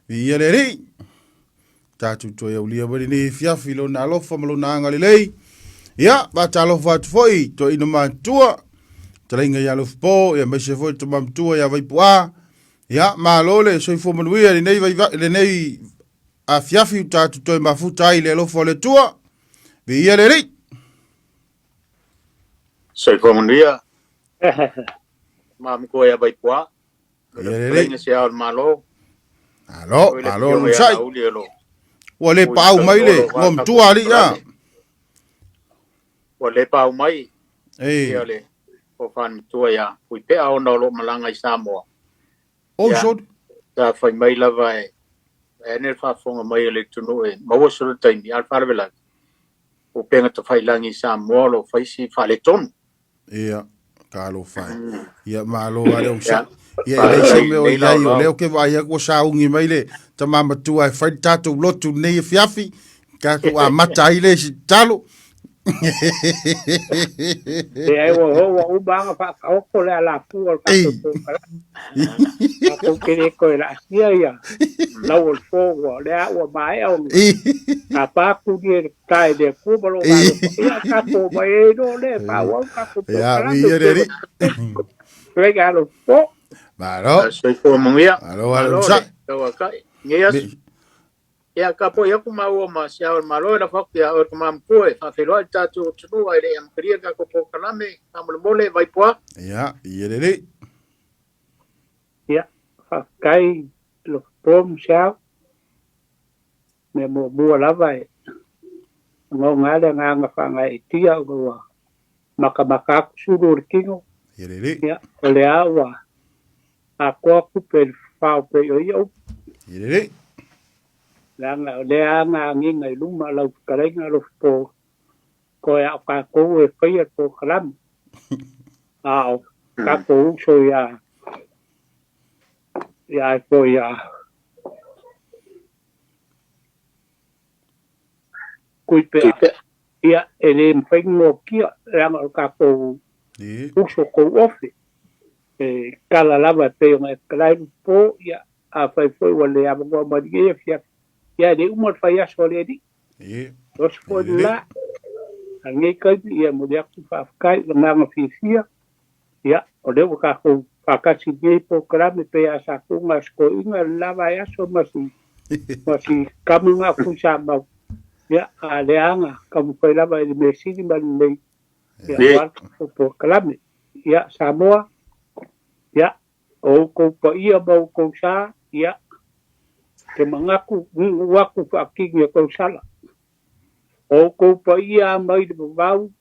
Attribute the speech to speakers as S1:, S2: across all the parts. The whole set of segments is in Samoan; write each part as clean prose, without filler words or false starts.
S1: Viia le Alii. Tatou toe aulia mai lenei afiafi i lona alofa ma lona agalelei. Ia, faatalofa atu foi i toeaina matutua, talaiga ia Alofipo, ia aemaise foi le tama matua ia Vaipu'a. Ia, malo le soifua manuia i lenei, vaiva, lenei afiafi ua tatou toe mafuta ai i le alofa o le Atua. Viia le Alii.
S2: Soifua manuia. Ma matua ia Vaipu'a.
S1: Ia lelei.
S2: Fetalaiga se ao o le Malo.
S1: Alo, alo le sai. Ua le paau mai le ngomtua ali a.
S2: Ua le paau mai.
S1: Ei.
S2: Ia le o matua ia pui pea ona o lo malaga i Samoa.
S1: Oh, so.
S2: Sa fai mai lava e e ne faafofoga mai e le atunuu e maua se taimi a le faalavelave. O upega tafailagi i Samoa o lo o fai si faaletonu.
S1: Ia, talofa e. Ia, malo lava le onosai. Ia, e leai se mea o i ai, o lea ou te vaai atu ua sauni mai le tama matua e fai le tatou lotu lenei afiafi, tatou amata ai le isi tatalo.
S3: Leai, ua oo ua uma lava ona faataoto le alafua o le tatou polokalame. Tatou te le toe laasia ia lau o le po ua lea ua maea ona tapa atu ni e le tae le Atua ma lona alofa. Ia tatou omai ai loa lea e faaauau le tatou
S1: Ia,
S3: polokalame.
S1: viia le Alii.
S3: Fetalaiga alo po.
S1: Malo.
S2: Soifua manuia.
S1: Malo lava le
S2: Malo le
S1: onosai.
S2: tauakai. Nei aso. Ia ka poi aku maua ma se ao o le Malo e lafo atu ia oe le tama matua e faafeiloai le tatou atunuu ae le i amatalia le tatou polokalame faamolemole Vaipoa.
S1: Ia, ia lelei.
S3: Ia, faafetai Lofopo ma Seao. Mea muamua lava e lagona le agaga faagaeetia ona ua matamata atu sulu o le tino.
S1: Ia lelei.
S3: Ia, o lea ua atoa tupe i le fafao pei o ia upu.
S1: Ia lelei.
S3: Leaga o lea na agiga i luma lau fetalaiga Lofopo, toe a o tatou e faia le polokalame. A o tatou uso ia ia ai foi ia Tuipea. Ia, e le mafai ona noatia, leaga o le tatou uso tou ofe. E tala lava e pei ona e fetalai Lupo, ia, afai foi ua le avanoa mai lenei afiafi, ia e le uma le fai aso a le Alii. Oso foi le la, a lenei taimi, ia e momoli atu le faafetai, le agaga fiafia, ia, o lea ua tatou faatasi i lenei polokalame pei lava sa tuuga e si toeaina le la vaiaso ma si ma si tama na o Tuisamau. Ia, a o lea lava na taumafai lava i le mea sili ma le lelei, ia, aua le tatou polokalame. Ia, Samoa, ia, o outou paia ma outou sa, ia, te manatu, nuunuu atu faatini e tausala. O outou paia lava mai le vavau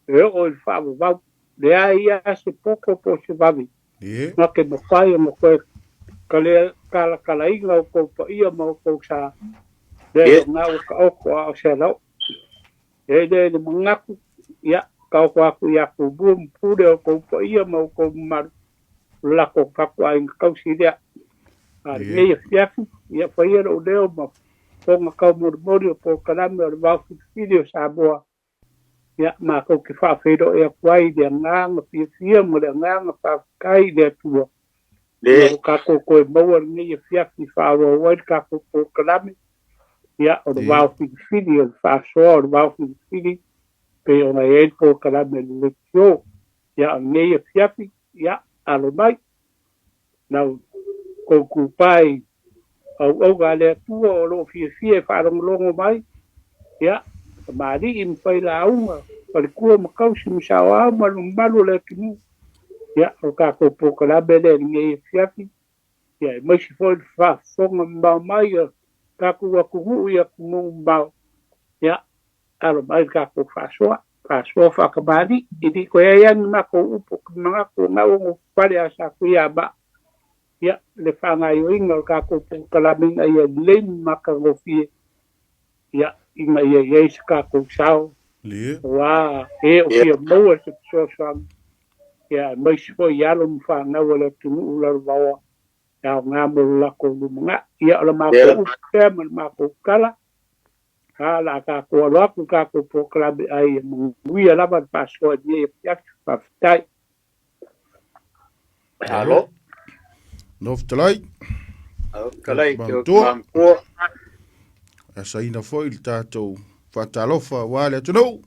S3: e oo i le faavavau. Leai lava se poto po o se vave na te mafai ona toe talatalaina outou paia ma outou sa, lea o lena ua taoto a o se alaoo. E le le manatu, ia, taoto atu ia Tumua ma Pule outou paia ma outou mamalu, o le latou tapuaiga tausi lea. A o lenei afiafi, ia faia lou leo ma fofoga taumolimoli o polokalame o le Vaofilifili o Samoa, Ia, matou te faafeiloai atu ai i le agaga fiafia ma le agaga faafetai i le Atua, ina ua tatou toe maua lenei afiafi e faaauau ai le tatou polokalame, ia, o le vao filifili, o le faasoa o le vao filifili, pei ona i ai le polokalame i le leitio. Ia, o lenei afiafi, ia, alo mai, lau tou kupa i auauga a le Atua o lo o fiafia e faalogologo mai, ia, tamalii ma failauga, faletua ma tausi ma saoao ma le mamalu o le atunuu, ia, o le tatou polokalame lea i lenei afiafi, ia, aemaise foi le faafofoga mamao mai a tatou atunuu i atunuu mamao, ia, alo mai le tatou faasoa, faasoa faatamalii, e le toe ai lava ni matou upu ou te manatu o lena ua nofofale a Satuiamaa, ia, le faagaoioiga o le tatou polokalame ina ia lelei ma matagofie, ia, ina ia i ai se tatou sao, aua e o fia maua se fesoasoani, ia, aemaise foi i alo ma fanau a le atunuu lalovaoa e aoga mo le latou lumanai. Ia, o le matou upu lea ma le matou tala, A o le a tatou alo atu i le tatou polokalame a ia manuia lava le faasoa i lenei afiafi. Faafetai.
S2: Alo.
S1: Nofo talai.
S2: Fetalai ke matua.
S1: Asaina foi le tatou faatalofa aua le atunuu.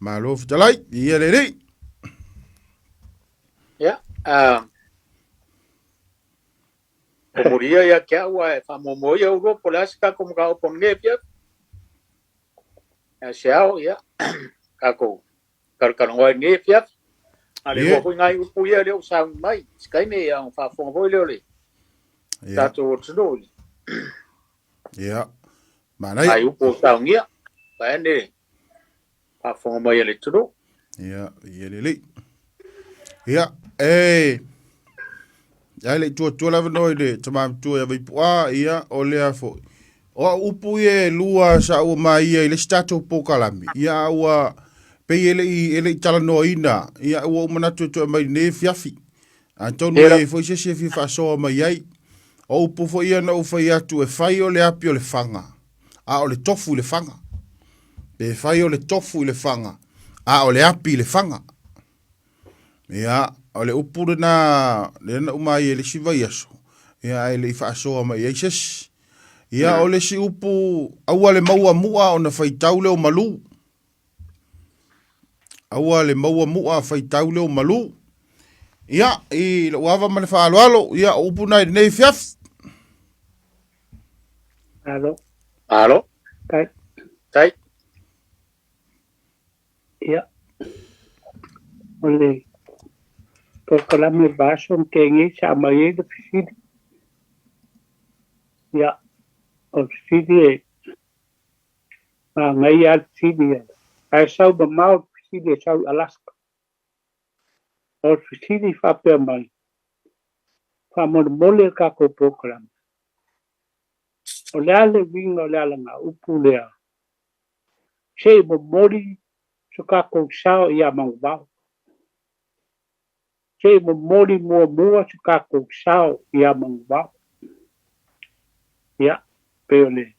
S1: Malo fetalai, ia le Alii.
S2: Ia, o mulia ia te au ae faamuamua ia ulua po o le a se tatou mataupu o lenei afiafi. Ae se ao, ia, tatou talatalanoa ai i lenei afiafi. A le lua foi nai upu ia lea ua sauni mai, se taimi ia ona faafofoga foi lea o le tatou atunuu i
S1: Ia, manaia.
S2: Nai upu ua saunia, vaeane faafofoga mai a le atunuu.
S1: Ia, ia lelei. Ia, e ai le tua tua lava no i le tama matua ia Vaipu'a, ia, o lea foi. O au upu ia e lua sa ua maia i le isi tatou polokalame, ia ua pei e le i talanoaina, ia ua ou manatu e toe aumai i lenei afiafi. Atonu e i ai foi se isi e fia faasoa mai ai. O upu foi ia na ou fai atu e fai o le api o le faga, a o le tofu i le faga. Pe fai o le tofu i le faga, a o le api i le faga. Ia, o le upu lena, lea na uma ai e le isi vaiaso, ia ae le i faasoa mai ai se isi. Ia, o le isi upu, aua le maua mu'a ona faitau lea o malu. Aua le maua mu'a faitau lea o malu. Ia, i lou ava ma le faaaloalo, ia, o upu na i lenei afiafi.
S3: Alo.
S2: Alo.
S3: Tai.
S2: Tai.
S3: Ia, o le polokalame vaaso ma kenei sa aumai ai le fesili. Ia, o le fesili e manaia lava le fesili ae sau mamao le fesili e sau i Alaska. O le fesili faapea mai, faamolemole le tatou polokalame. O le a le uiga o le alagaupu lea? Se i momoli so tatou sao ia Manuvao. Se i momoli muamua so tatou sao ia Manuvao. Ia, pei o le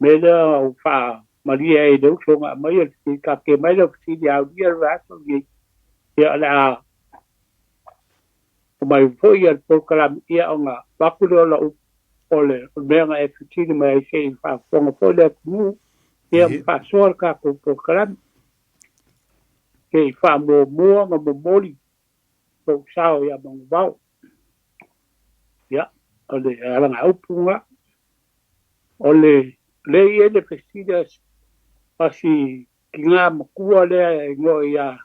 S3: mea lea ua faamalie ai i le uso na aumai o le fesili, taatia mai lau fesili aulia le vaiaso lenei, ia o le a omai foi le polokalame, ia ona avatu lea o lau upu o le mea na e fesili mai ai se i faafofoga foi le atunuu, ia ma faasoa le tatou polokalame. Se i faamuamua ona momoli lou sao ia Manuvao. Ia, o le alagaupu lena. O le lea e i ai le fesili a si tina matua lea e igoa ia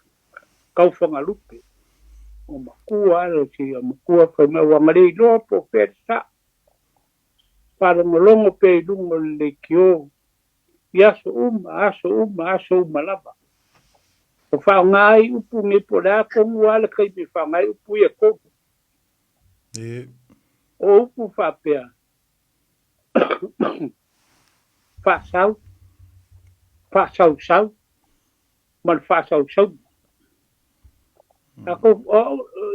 S3: Taufagalupe. O matua le si matua fai mai ua na le iloa po o fea le sao. Faalogologo pea i luga o le leitio i aso uma, aso uma, aso uma lava. O faaaoga ai upu nei po o le a tonu lava le taimi e faaaoga ai upu ia e tolu. O upu faapea, faasau, faasausau ma le faasausauga. Tatou,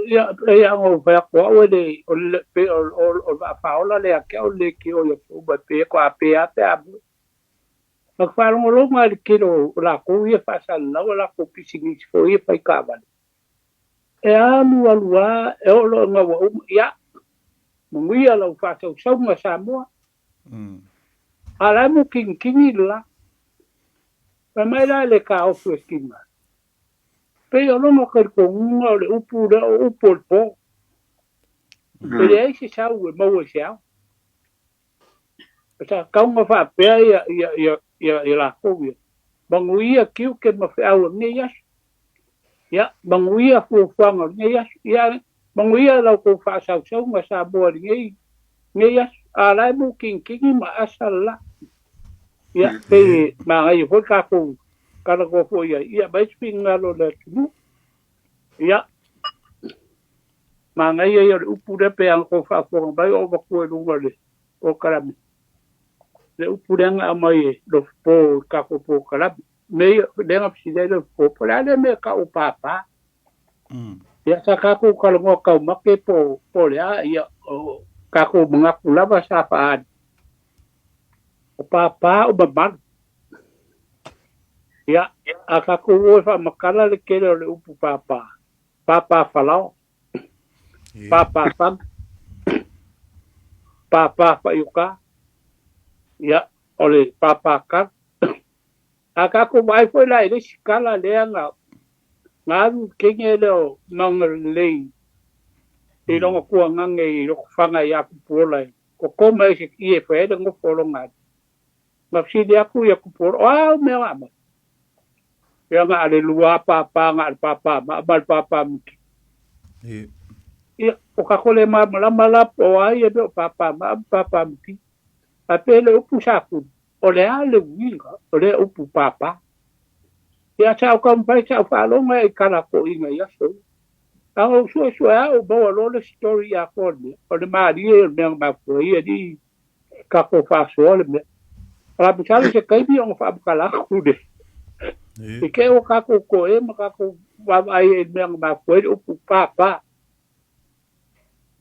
S3: ia, ia ona ou fai atu au e le, o le, pe, o, o, o le vaa faaola lea te au le leitio i aso uma e pe a pe a pe a mue. Ma te faalogologo lava i le tele o latou ia faasalalau a latou pisinisi foi ia fai taavale. E alu alu lava, e oo loa ina ua uma, ia, manuia lau faasausauga Samoa. A o la e mutinitini le la. Fai mai la le taofi o Stima, pei o lona talitonuga o le upu lea o upu o le po. E leai se sau e maua i se ao. Sa tatau ona faapea ia, ia, ia, ia, ia latou ia, manuia tiute ma feau o lenei aso. Ia, manuia fuafuaga o lenei aso. Ia, manuia la outou faasausauga Samoa i lenei, lenei aso. A la e mutinitini ma asa le la. Ia, pei e manaia foi le tatou talanoa foi i ai, ia aumai se finagalo o le atunuu. Ia, manaia ia o le upu lea pe ana tou faafofoga mai o avatua i luga o le polokalame. Le upu lea na aumai e Lofipo i le tatou polokalame. Mea ia, lea na fesili ai Lofipo, po o le a lea mea e tau o pāpā. Ia, sa tatou talanoa taumate po o le a, ia, o tatou manatu lava sa faaali. O pāpā o mamalu. Ia, a tatou o e faamatala le tele o le upu pāpā, pāpā falaoa, pāpā faga, Pāpā Faaiuka, ia, o le pāpā kala. A tatou vaai foi la i le isi kala lea na na alu i le kene lea o Maugalelei i lona tuagaga i Lotofaga ia Tupuola e totoma ai se ie e fai ai le nofo o lona alii. Na fesili atu ia Tupuola, o a au mea na aumai? Ia na o le lua pāpā, na o le pāpā maa ma le pāpā miti. Ia, o tatou le malamalama la po o a ia mea o pāpā maa ma pāpā miti. Ae pei le upu sa tuli, o le a le uiga o lea upu pāpā? Ia sa ou taumafai sa ou faalogo i tala toeaiina i aso ia. A na ou suesue lava ou maua loa le story atoa o le mea, o le malie o le mea na mafua ai alii tatou faasoa le mea. A masalo se taimi ona faamatala atu lea. I te i ua tatou to'e ma tatou vaavaai ai i le mea na mafua ai le upu pāpā,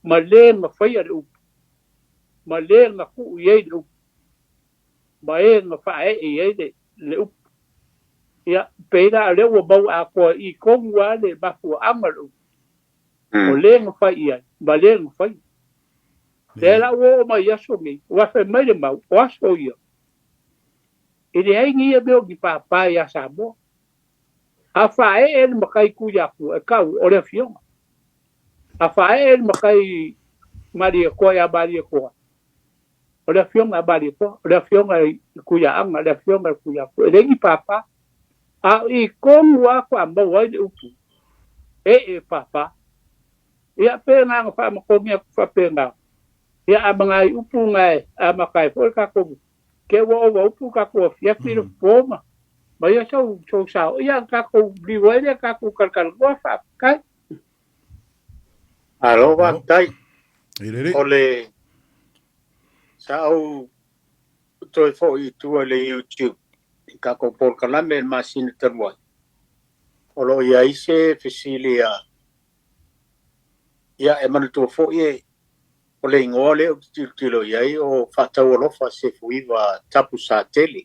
S3: ma le na faia le upu, ma le na tuu i ai le upu, ma e na faaee i ai le upu. Ia, pei la o lea ua maua atoa i i tonu lava le mafuaaga o le upu, o le na fai i ai ma le na faia. Lea la ua oo mai i aso nei, ua fai mai le mau, o aso ia, e leai ni ia mea o ni pāpā iā Samoa. A faaee le matai Tuiatua e tau o le afioga. A faaee le matai Malietoa iā Malietoa, o le afioga a Malietoa, o le afioga i Tuiaaga, le afioga i Tuiatua, e leai ni pāpā. A o i tonu lava faatoa maua ai le upu, ee pāpā. Ia, pe na ona faamatogi atu faapena, ia a magai upu na e amata ai foi le tatou, ke ua ova upu tatou afiafi le po ma ma ia sou sou sao, ia tatou liu ai lea tatou talatalanoa, faafetai.
S2: Malo faafetai. O le sa ou toe foi i tua i le YouTube i tatou polokalame i le masina talu ai, o lo o i ai se fesili a Ia, e manatua foi e, o le igoa lea ou te tilotilo i ai o Faataualofa Sefuiva Tapusatele.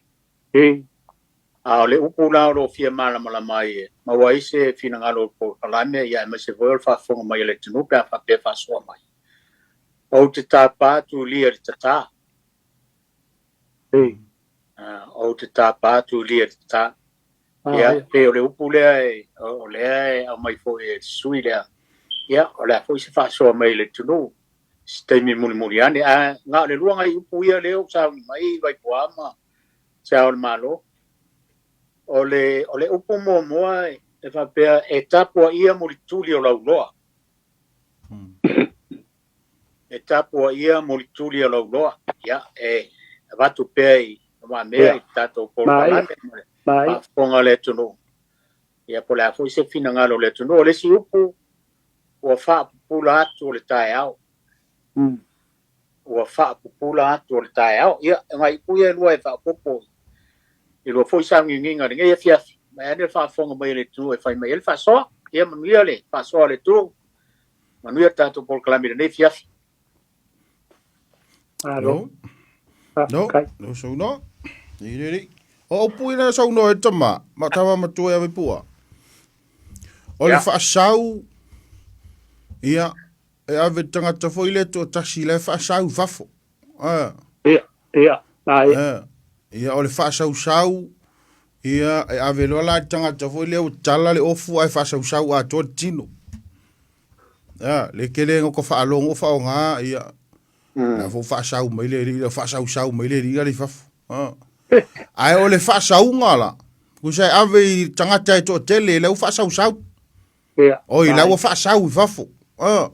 S2: A o le upu la o lo o fia malamalama ai e maua ai se finagalo o le polokalame, ia aemaise foi o le faafofoga mai a le atunuu pe a faapea e faasoa mai. Ou te tapa tulia i le tatā. Ou te tapa tulia i le tatā. Ia, pei o le upu lea e, o lea e aumai foi e le sui lea. Ia, o le a foi se faasoa mai i le atunuu, se taimi mulimuli ane. Ae na o le lua nai upu ia lea ua sauni mai i Vaipoa ma Se Ao o le Malo. O le, o le upu muamua e faapea, e tapuaia mulituli o lauloa. E tapuaia mulituli o lauloa. Ia, e avatu pea i lumamea i le tatou polokalame ma le faafofoga a le atunuu. Ia, po o le a foi se finagalo o le atunuu. O le isi upu, ua faapupula atu o le taeao. Ua faapupula atu o le taeao. Ia, o nai upu ia e lua e faaopoopo i lua foi sauniuniga i lenei afiafi. Mai ane le faafofoga mai a le atunuu e fai mai ai le faasoa. Ia manuia le faasoa a le atunuu. Manuia le tatou polokalame i lenei afiafi.
S3: Malo.
S1: No, no, saunoa. Nei, nei, nei. O upu ina saunoa e tama, ma tama matua ia vaipua. O le faasau, ia, e ave tangata foi le toatasi la e faasau i fafo.
S3: Ah. Ia, ia, ai.
S1: Ah. Ia, o le faasausau, ia, e ave loa la tangata foi lea ua tala le ofu ae faasausau atoa le tino. Ia, le tele o ka faalogo faaaoga, ia, la foi faasau mai le alii, faasausau mai le alii la i fafo. Ah. Ae o le faasauga la, tusa e ave i tagata e toatele, la ua faasausau.
S3: Ia.
S1: Oi, la ua faasau i fafo. Ah.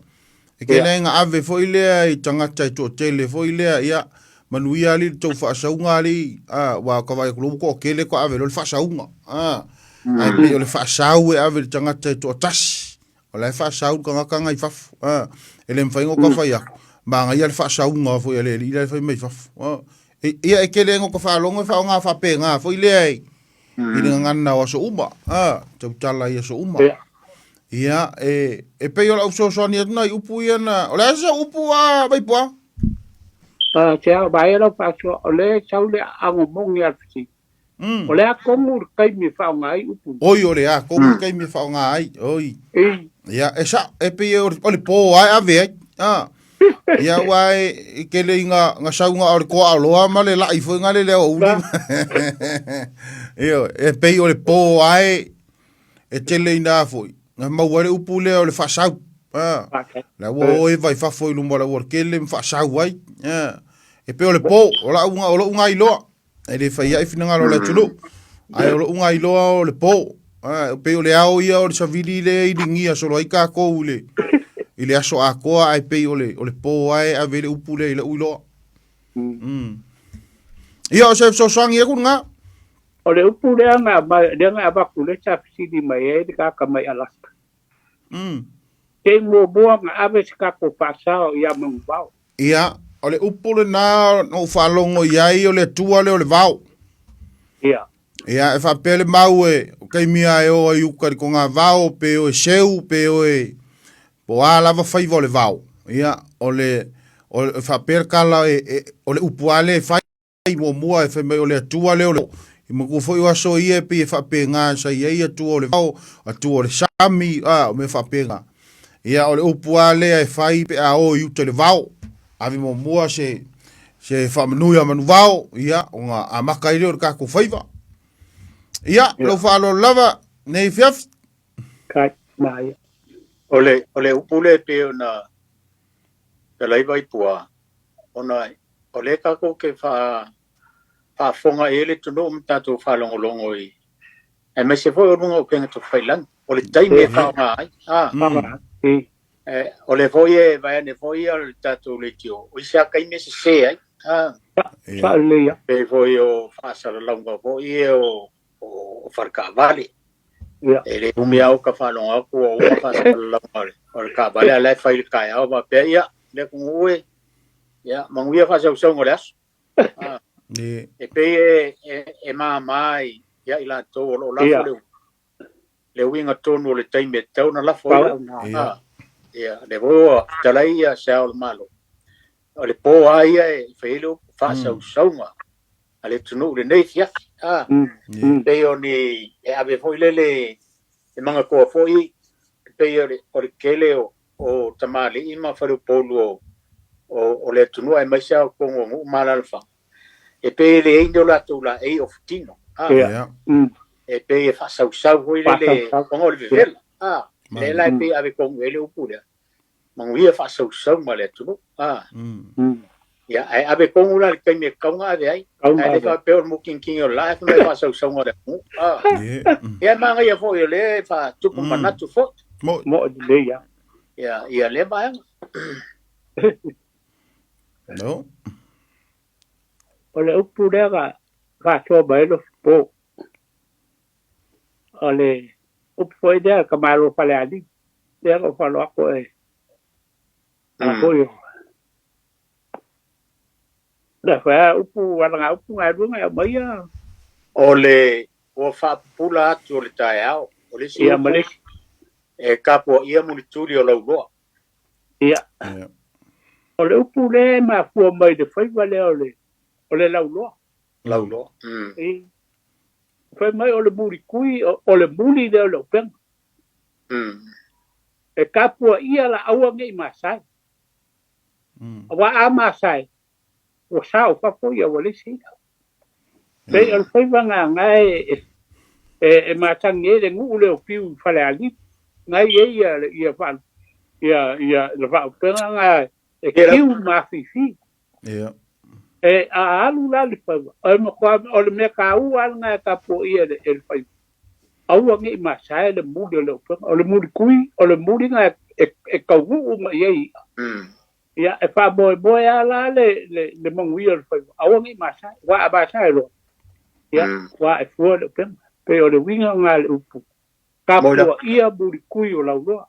S1: E kena inga ave foi lea i tagata e toatele foi lea, ia, manuia alii le tou faasauga alii, ah, ua ka vaai atu loa ua toatele ko ave loa le faasauga. Ah. Ae pei o le faasau e ave i le tagata e toatasi. O la e faasau le tagata na i fafo. Ah. E le mafai ona fai atu, manaia le faasauga foi a le alii la e fai mai fafo. Ah. E, ia e tele ona ka faalogo e faaaoga faapena foi lea i, i le gagana o aso uma, a, tautala i aso uma.
S3: Ia.
S1: Ia, e, e pei o lau fesoasoani atu nai upu ia na, o le a se upu a Vaipoa?
S3: Ah, te ao mai lau faasoa, o lea e sau le ago moni a le fesili. O le a tonu le taimi e faaaoga ai upu.
S1: Oi, o le a tonu le taimi e faaaoga ai, oi.
S3: I.
S1: Ia, e sa, e pei o le po lava e ave ai, a. Ia ua e kele i ngā, ngā saunga o le koa aloa ma le lai foi ngā le leo uli. Ia, e pei o le pō ae e tele ina foi. Ngā maua le upu lea o le whaasau. Ah. La ua o e vai fafo i luma la ua kele ma whaasau ai. Ah. E pei o le pō, o la unga, o lo unga iloa. E le whai ai finangalo le tulu. Ai o lo unga iloa o le pō. Ah, e pei o le ao ia o le savili le i lingia solo ai kākou i le, i le aso atoa ai pei o le, o le pō ai ave le upu le i le uiloa. Mm. Ia o se fesoasoani aku ngā.
S3: O le upu lea nga mai lea nga avatu le sa fesili mai ai le kaka mai Alaska. Te muamua nga ave se kako faasao ia Manuvao.
S1: Ia, o le upu lenā na ou faalogo i ai o le Atua lea o le vao.
S3: Ia.
S1: Ia, e faapea le mau e, o taimi lava e o ai i uka i le togavao, pe o e seu, pe o e, po o a lava faiva o le vao. Ia, o le, o le, e faapea le tala e, e, o le upu lava lea e fai muamua e fai mai o le Atua lea o le I matua foi o aso ia e pei e faapena sa i ai Atua o le vao, Atua o le sami, a, o mea faapena. Ia, o le upu lava lea e fai pe a o i uta i le vao, ave muamua se, se faamanu ia manuvao, ia, ona amata ai lea o le tatou faiva. Ia, lou faaaloalo lava, nei afiafi.
S3: Kai, maia.
S2: O le, o le upu lea e pei ona talaiva i pua, ona o lea tatou te faa, faafofoga i ai le atunuu ma tatou faalogologo i, aemaise foi o luga o upega tafailagi. O le taimi e faaaoga ai. Ah. Eh, o le foi e vae ane foi ia le tatou leitio, o isi lava taimi e sesē ai. Ah.
S3: Faaleleia.
S2: Pei foi o faasalalauga foi ia o, o faletaavale.
S3: Ia.
S2: E le umi lava o ka faalogo atu ua uma faasalalauga o le, o le taavale, a o la e fai i le taeao faapea, ia, le atunuu e, ia, manuia faasausauga o le aso. Ah. E pei e, e, e māmā i, ia i latou o lo o lafo le, le uiga tonu o le taimi e tatau ona lafo ai lau.
S1: Ia.
S2: Ia, le foi ua fetalai ia se Ao o le Malo. O le pō lava ia e fai ai le upu faasausauga a le atunuu i lenei afiafi. Ah. Pei o ni e ave foi lele e magatoa foi e pei o le, o le tele o, o tamalii ma faleupolu o, o, o le atunuu aemaise lava o totonu o nuu ma alaalafaga, e pei e leai ni o latou laei o futino. Ah.
S1: Ia.
S2: E pei e faasausau foi lele ona o le vevela. Ah. Lea la e pei e ave tonu i ai le upu lea, manuia faasausauga le atunuu. Ah. Ia, ae ave tonu la i le taimi e tatau ona ave ai. Ae le faapea o le mutinitini o le la e fai mai faasausauga le atunuu. Ah. Ia, e manaia foi o lea e faatupu manatu foi.
S1: Mo'i.
S3: Mo'i lelei lava.
S2: Ia, ia lea vaega.
S1: No.
S3: O le upu lea na faasoa mai ai Lofipo, o le upu foi lea a le tamaloa Falealili, lea na ou faalogo atu e a foi o le fai a upu alagaupu na e lua na e aumaia.
S2: O le ua faapupula atu o le taeao, o le isi
S3: Ia ma
S2: upu
S3: le isi.
S2: e tapuaia mulituli o lauloa.
S3: Ia.
S1: Ia.
S3: O le upu lea e mafua mai le faiva lea o le o le lauloa.
S2: Lauloa.
S3: I fai mai o le mulikui, o le muli lea o le upega. E tapuaia la aua nei masae. Aua a masae, ua sao fafo ia ua leai se i'a. Pei o le faiva na e e matagi ai le nuu lea o Piu i Falealili. Na i ai ia ia fa ia ia le faaupega na e kiu ma afifi.
S1: Ia.
S3: E a alu la le faiva, o le matua o le mea taua lava lena e tapuaia e le faiva. Aua nei masae le muli o le upega. O le muli kui, o le muli na e e taunuu mai ai i'a. Ia, e faamoemoe lava la le, le, le manuia o le faiva, aua ne i masae, aua a masae loa, ia, ua ae fua le upega. Pei o le uiga lena o le upu, tapuaia mulikui o lauloa.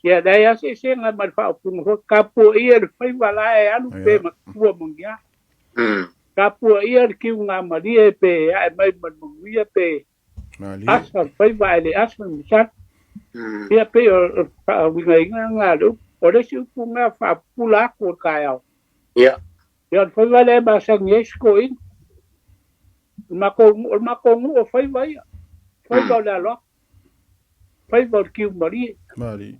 S3: Ia, leai lava se eseesega ma le faaupuga foi, tapuaia le faiva la e alu pe matua magia. Tapuaia le kiugamalie pe ae mai ma le manuia pe asa le faiva ae le asa le masalo. Ia pei o le faauigaina lena o le upu. O le isi upu lena faapupula atu o le taeao.
S2: Ia.
S3: Ia o le faiva lea e masani ai si toeaina. O le matou o le matou nuu o faiva ia. Faiva o le alo atu. Faiva o le kiumalie.
S1: Malie.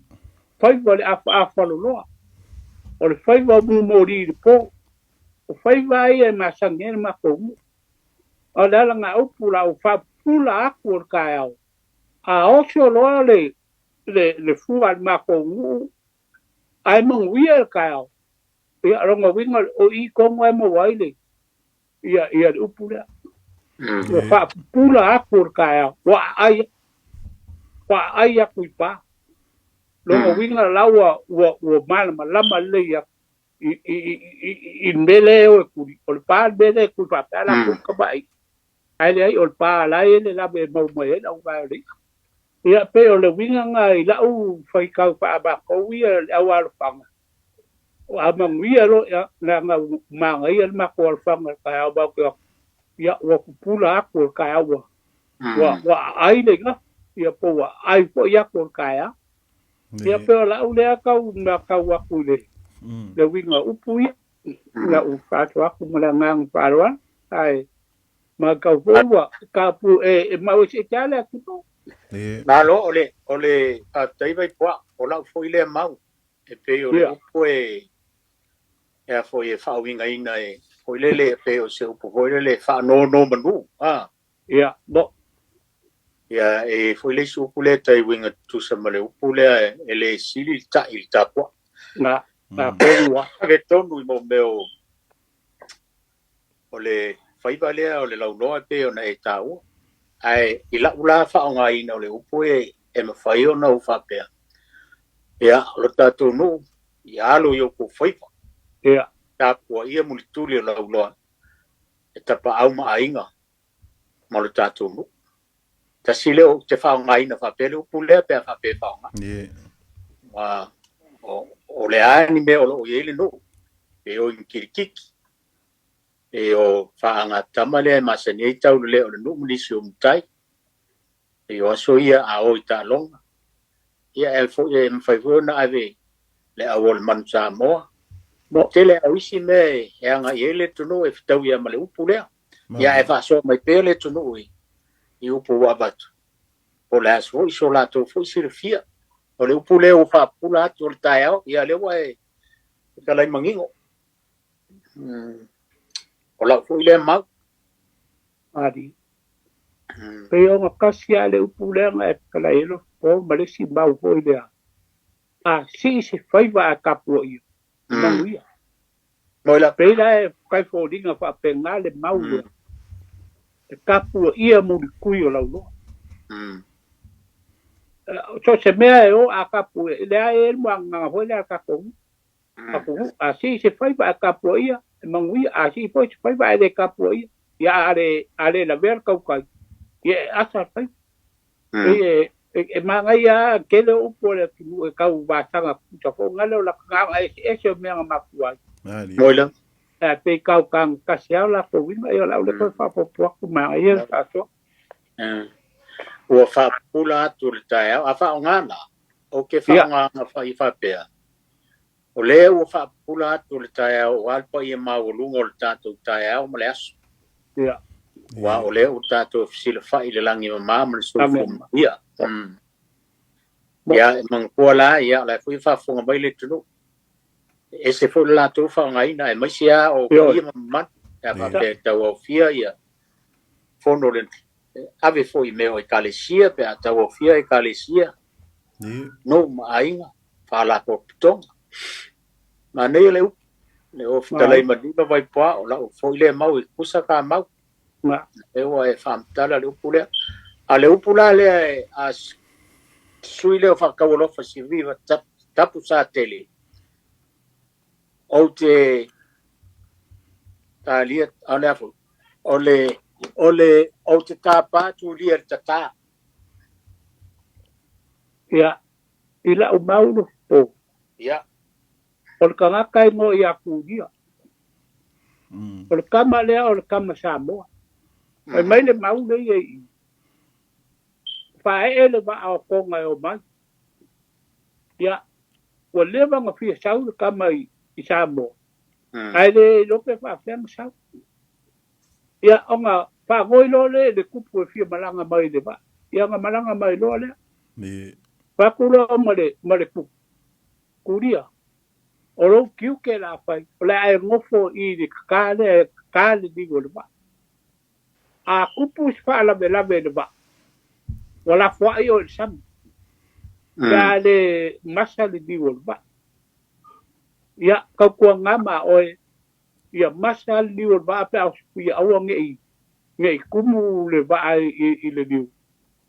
S3: Faiva o le afaafa loloa. O le faiva o mumoli i le po. O faiva ia e masani ai le matou nuu. O le ala gaupu la ua faapupula aku o le taeao, a oso loa le le fua a le matou nuu ae manuia le taeao, ia o lona uiga o i tonu lava e maua ai le ia ia le upu lea. Ua faapupula aku o le taeao, ua aai ua aai atu i pa. Lona uiga la ua ua ua malamalama lelei atu i le mea lea e o e tuli, o le pa le mea lea e tuli faapea latou tamai. Ae leai o le pa la e i ai le lave e mau mai ai le auvae o le i'a. Ia pei o le uiga lena i la'u faitau faa-matou ia le au alofaga, a manuia loa ia leaga ua manaia le matou alofaga i le taeao matou te o atu, ia ua pupula atu o le taeao ua ua ua aai le igafa, ia po ua aai foi atu o le taeao. Ia pei o la'u lea tau matau atu i le le uiga o upu ia, la'u faasoa atu ma le agaga faaaloalo, ae matau foi ua tapu e mau eseese lava le atunuu.
S2: Malo, o le o le faafetai Vaipoa, o la'u foi lea mau e pei o le upu e e a foi e faauigaina e foi lele e pei o se upu foi lele e faanonomanu a.
S3: Ia, mo.
S2: Ia, e i ai foi le isi upu lea e tai uiga tutusa ma le upu lea e le sili le ta'i i le tapua'a.
S3: Na, na tonu lava.
S2: Ave tonu i mo mea o o le faiva lea o le lauloa e pei ona e taua. Ae i la'u la faaaogaina o le upu e e mafai ona ou faapea, ia, o lo tatou nuu, ia alo i outou faiva.
S3: Ia.
S2: Tapuaia mulituli o lauloa e tapaau ma aiga ma lo tatou nuu. Tasi lea ou te faaaogaina faapea le upu lea pe a faapea e faaaoga. Ua, o, o le a ni mea o lo o i ai le nuu, pe o i ni kilikiki, pe o faagatama lea e masani ai taulelea o le nuu ma nisi o matai, pe o aso ia a o i taaloga, ia e foi e mafai foi ona ave le au o le Manu Samoa.
S3: Mo.
S2: Tele lava o isi mea e agai i ai le atunuu e fetaui lava ma le upu lea. Ia ae faasoa mai pea le atunuu i, i upu ua avatu, po o le a foi so latou foi silafia. O le upu lea ua faapupula atu o le taeao, ia lea ua e fetalai manino. O lau foi lea mau.
S3: Ali. Pei ona tasi lava le upu lea na e fetalai ai Lotopo ma le isi mau foi lea, a sii se faiva ae tapuaia, e manuia. Pei la e kai foliga faapena le mau lea, e tapuaia mulikui o lauloa. So o se mea e o a tapuaia, lea e i ai le muagaga foi lea a le tatou atunuu, a sii se faiva ae tapuaia, e manuia, a sii foi se faiva ae le tapuaia, ia a le, a le lavea le tautai, ia e asa le faiva. Pei e, e manaia lava tele o upu a le atunuu e tau vasaga tutusa foi ona lea o lata agaga eseese o mea na mafua ai.
S2: Moila.
S3: Ae pei tau tagatasi lava o latou uiga, ia o le a ou le toe faaopoopo atu, manaia le faasoa.
S2: Ua faapupula atu le taeao, a faaaoga la, ou te faaaogaina fai faapea, o lea ua faapupula atu le taeao aua le paia maualuga o le tatou taeao ma le aso.
S3: Ia.
S2: Aua o lea ua tatou fesilafai i le lagi e mama ma le soifua manuia. Ia, e manatua la, ia, o la e foi e faafofoga mai le atunuu. E ese foi le latou faaaogaina, aemaise lava o paia ma mamalu, pe a faapea e tauaofia ia fono le ave foi i mea o ekalesia, pe a tauaofia ekalesia, nuu ma aiga, faalapotopotoga. Manaia le upu, le o fetalai ma lima Vaipoa, o lau foi lea mau e kusa ka mau. E ua e faamatala le upu lea. A le upu la lea e a sui lea o faataualofa Siviva Tapusatele, ou te talia, o le a foi, o le, o le, ou te tapa tulia le tatā.
S3: Ia, i la'u mau lofo.
S2: Ia.
S3: O le tagata e igoa ia Tulia. O le tama lea o le tama Samoa. Fai mai le mau lea i i, faaee le vaa o Toga e omai. Ia, ua leva ona fia sau le tama i Samoa, ae le iloa pe faapefea ona sau. Ia, ona faagoi loa lea i le tupu e fia malaga mai i le vaa. Ia, ona malaga mai loa lea. Fai atu loa ma le, ma le tupu, Tulia. O lou tiute la fai o le ae gofo i le kaká lea e kaká le liu o le vaa. A kupu se faalavelave i le vaa, ua lafoai oe i le sami, pe a le masa le liu o le vaa. Ia, tautuaga ma oe, ia masa le liu o le vaa pe a ia aua ne i tumu le vaa i le liu,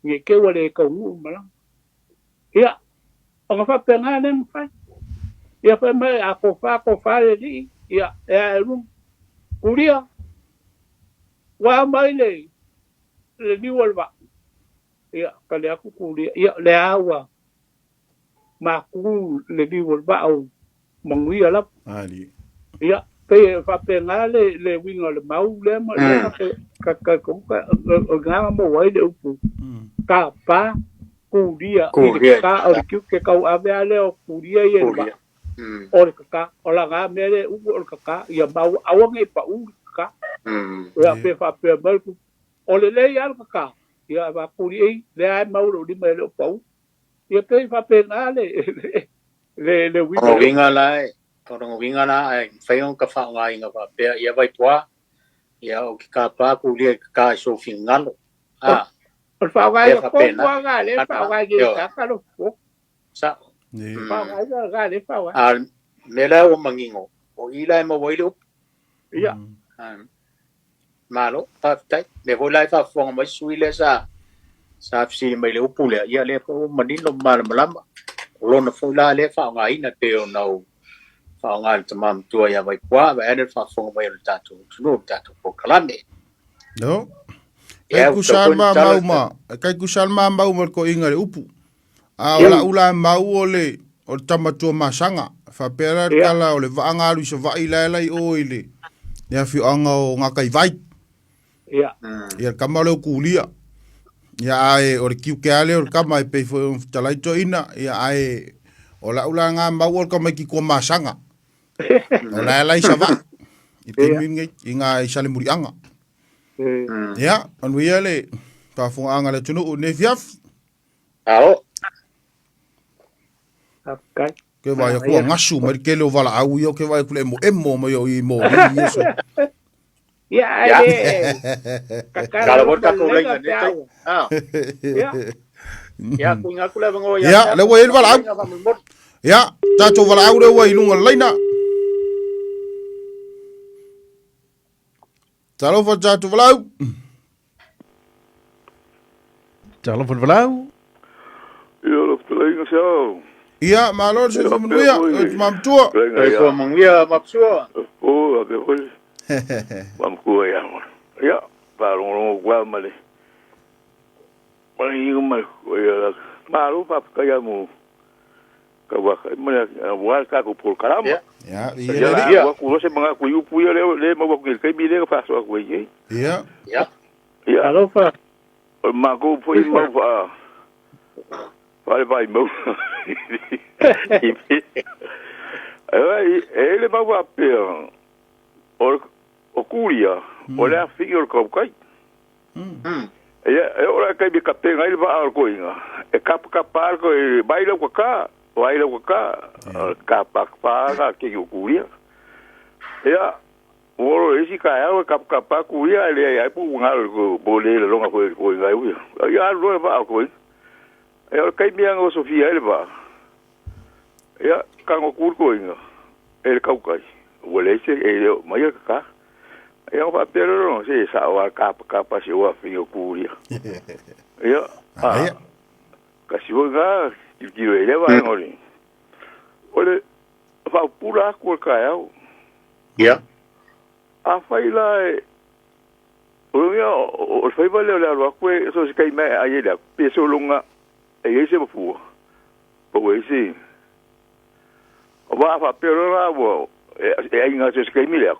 S3: ne i te ua le taunuu le malaga. Ia, ona faapena lea na fai. Ia fai mai a tofa tofa le alii, ia, e ae i luga. Kulia, ua ao mai le liu o le vaa. Ia, tali atu kulia, ia, lea ua maku le liu o le vaa o manuia lava. Ia, pei e faapena le uiga o le mau lea ma lea ka ka ka o ngā mo ai le upu. Ka pa kulia i le ka o le tiute kau ave a lea o kulia ia le vaa. O le kaka, o la ngā mea le upu o le kaka, ia mau aua nei pau le kaka. Ia pe faapea mai o le lei a le kaka, ia va kuli ei, lea ai mau lo lima e le o pau. Ia pe faapena le uiga.
S2: O uiga la e, o le uiga la e mafai ona ka faaaogaina faapea ia Vaitoa, ia o ke kapa kulia i kaka i sou finagalo.
S3: O le faaaogaina tonu lava lea e faaaoga i le kaka lo fofo.
S2: Sao. A mea la ua manino, o i la e maua ai le upu.
S3: Ia.
S2: Malo, faafetai. Lea foi la e faafofoga mai sui lea sa fesili mai le upu lea, ia lea foi ua manino ma malamalama. O lona foi la lea faaaogaina pei ona ou faaaoga i le tama matua ia Vaipua, vae ane le faafofoga mai o le tatou atunuu, le tatou polokalame.
S1: No. Kai kusal ma mau ma, kai kusal ma mau ma ko inga le upu. A o la ula mau o le tamatua masaga faapea la tala o le vaanga alu i Savaii la la i o i le afioaga o Gakaivai.
S3: Ia.
S1: Ia le kama o le ukulia. Ia ae o le tiute lava lea o le kama e pei foi ona fetalai toeaina. Ia ae o lau la ngā mau o le tamaiti tua masaga. O la la i Savaii i taimi lenei i ngā i Salemuliaga. Ia, manuia le faafofogaaga a le atunuu i lenei afiafi.
S2: Ao.
S3: Okay.
S1: Ke vai aku a ngasu mai le kele o valaau ia ke vai aku le emo emo mai o i mo i so.
S3: Ia ai le.
S2: Kala mo ta ko lenga ne tai. Ah.
S3: Ia.
S2: Ia ku nga ku le vango ia.
S1: Ia, le ua i le valaau. Ia, tatou valaau le ua i lunga le laina. Talofa tatou valaau.
S4: Talofa le valaau.
S5: Ia, le fetalaiga se ao.
S1: Ia, malo le soifua manuia, o te mamatua.
S2: Soifua manuia, Mapsua.
S5: O, a foi. Mamatua ia. Ia, faalogologo kua ma le. Ma le mai, o ia, malo faafetai ia mo ka waka ma le wa ka ko pol kalama.
S1: Ia, ia,
S5: ia. Wa ku se manga ku upu ia le le ma ku ke mi le fa so ku ia.
S1: Ia.
S2: Ia.
S5: Ia.
S3: Alofa.
S5: O ma ko foi ma fa. Fa le vai mo. Ai, e le ma wa pe. O kulia, o le afi o ko kai. Ia, e ora kai mi ka pe ngai va o ko inga. E kap kap ko e vai le ko ka, vai le ko ka, ka pa pa ka ke o kulia. Ia, o isi ka e kap kap pa kulia le ai pu nga ko bo le longa ko ko ngai u. Ia lo va ko. E o kai mi ngo Sofia ele va. Ia, ka ngo kur ko inga. E ka kai. O le se e mai ka. Ia o papel no se sa o ka ka pa se o afi o kulia. Ia.
S1: Ah.
S5: Ka si o ga ti ti le va ngori. O le fa pura ko ka au.
S2: Ia.
S5: A fai la e o ia o fai va le le ko so se kai mai ai le pe so longa e ese mo fu. O ese. O va fa pe la o e ai nga se kai mi le.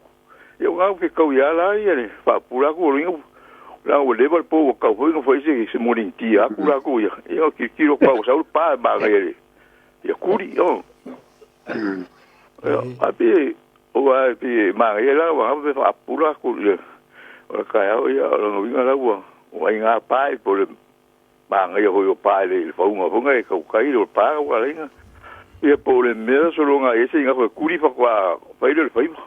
S5: Ia ngā ke kau ia la ia le fa pura ko ringa la o le po ka foi no foi se se morinti a kura ko ia ia ki ki ro pa o sa pa ba ga ia ia kuri o ia a pe o a pe ma ia la wa pe fa pura ko le o ka ia ia o no la wa o ai ngā pa po le ma ga ia ho pa le fa unga fonga e kau kai lo pa wa lenga Ia po le mea sologa ai se inga kuri fa kwa fa ile le faiva.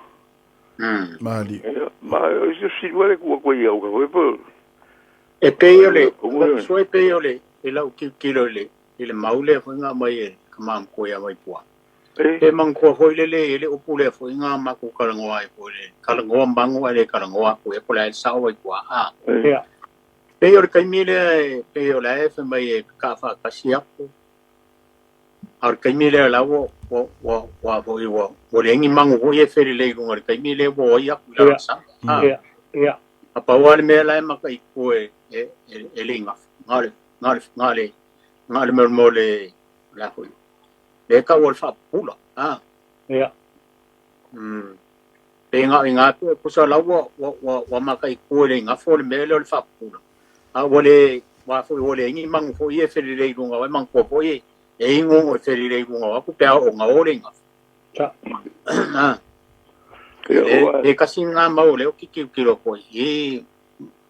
S1: Mali.
S5: Ma se silua le kua kua ia uka po.
S2: E pei o le so e pei o le e lau kilo le i le maule foi ngā mai e ka mango ia mai pua. E mango foi le le le upu le foi ngā maku kalangoa e foi le kalangoa mango e le kalangoa ko e pola e sao ai pua. Ah.
S3: Ia.
S2: Pei o le kaimi le pei o le e mai e ka fa kasi aku. Ar kaimi le la wo wo wo wo wo wo le ngi mango wo ye fere le lunga le kaimi le wo ia ku la sa.
S3: Ia. Ia.
S2: Apa wa le me la ma kai ko e e le nga ngale ngale ngale ngale mo mo le la ho. Le ka wo fa pula. Ah.
S3: Ia.
S2: Pe nga nga ko sa la wo wo wo ma kai ko le nga fo le me le fa pula. A wo le wa fo wo le ngi mango fo ye fere le lunga wa mango fo ye e ingo o feri le ingo aku pe o nga ore nga.
S3: Ta.
S2: Ah. E kasi nga mau le o kiki kilo ko i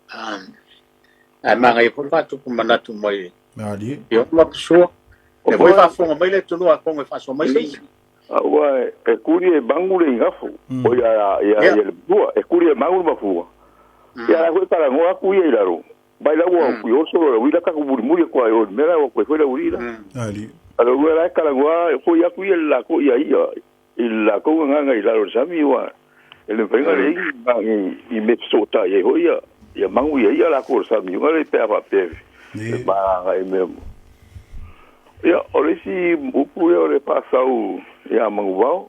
S2: a manga i por tu manatu mai.
S1: Mali.
S2: Yo ma sua. E voi fa fonga mai le tunu a kongo fa so mai sei.
S5: A wa e kuri e bangu le inga fu. O ya ya le bua e kuri e bangu ma fu. Ya la ko para ngoa ku ia ilaro. Bai la wa ku yo solo la wila ka ku muri muri ko ai mera wa ko foi la urira.
S1: Ali.
S5: Alo ua la kalangoa ko ia ku ia la ko ia ia i la ko nga nga i la sami wa e le venga le i me sota ia ho ia ia mangu ia ia la ko sami nga le pe apa pe ba nga i me ia o le si upu ia o le pasau ia mangu wao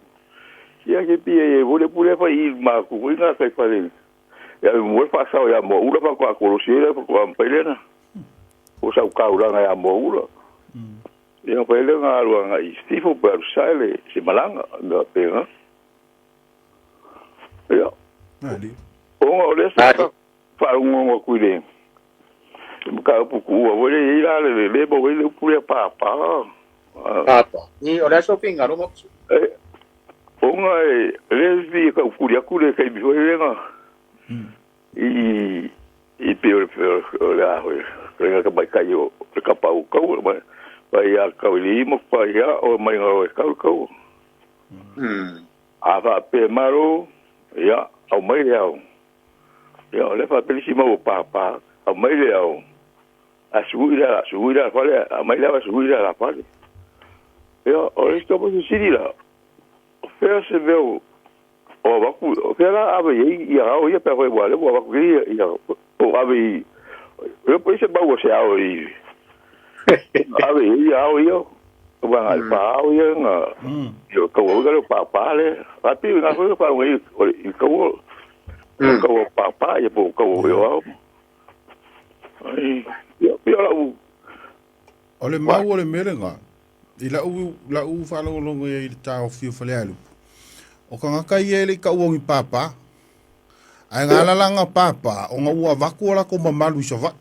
S5: ia ke pia ia vole pule fa i ma ku nga kai fa le ia mo pasau ia mo ula fa ko ko si ia ko am pelena o sa ka ula nga ia mo ula. Ia pa ele nga alua nga i stifo pa alu saele si malanga nga penga. Ia.
S1: Ali.
S5: O nga o le sa whaungonga kui le. Ka upu kuua wele i la le le bo wele upu le pāpā.
S2: Pāpā. Ni o le so pinga ro moksu.
S5: O nga e le vi ka ukuri aku le kai biho ele nga. I pe o le aho. Ka nga ka mai kai o le kapau kau mai. Pai a kau li mo pai a o mai ngā kau kau. A fa pe maro ia au mai le au. Ia o le fa pelisi mau pāpā au mai le au. A sui la fale a mai la sui la fale. Ia o le stopo se siri la. Fea se veu o vaku o fea la ave ia au ia pe hoi wale o vaku ia ia o ave ia po se bau se au i. Ave ia au ia wa ngai pa au ia nga yo ka wo ga pa pa le a pi nga ko pa ngai i ka wo ka wo pa pa ia po ka wo yo au ai ia pi ala u
S1: o le mau o le melenga i la u fa lo longo ia i le tao fio fale alu o ka ngaka ia le ka uongi papa ai ngala langa papa o nga ua vaku ola ko mamalu i sova.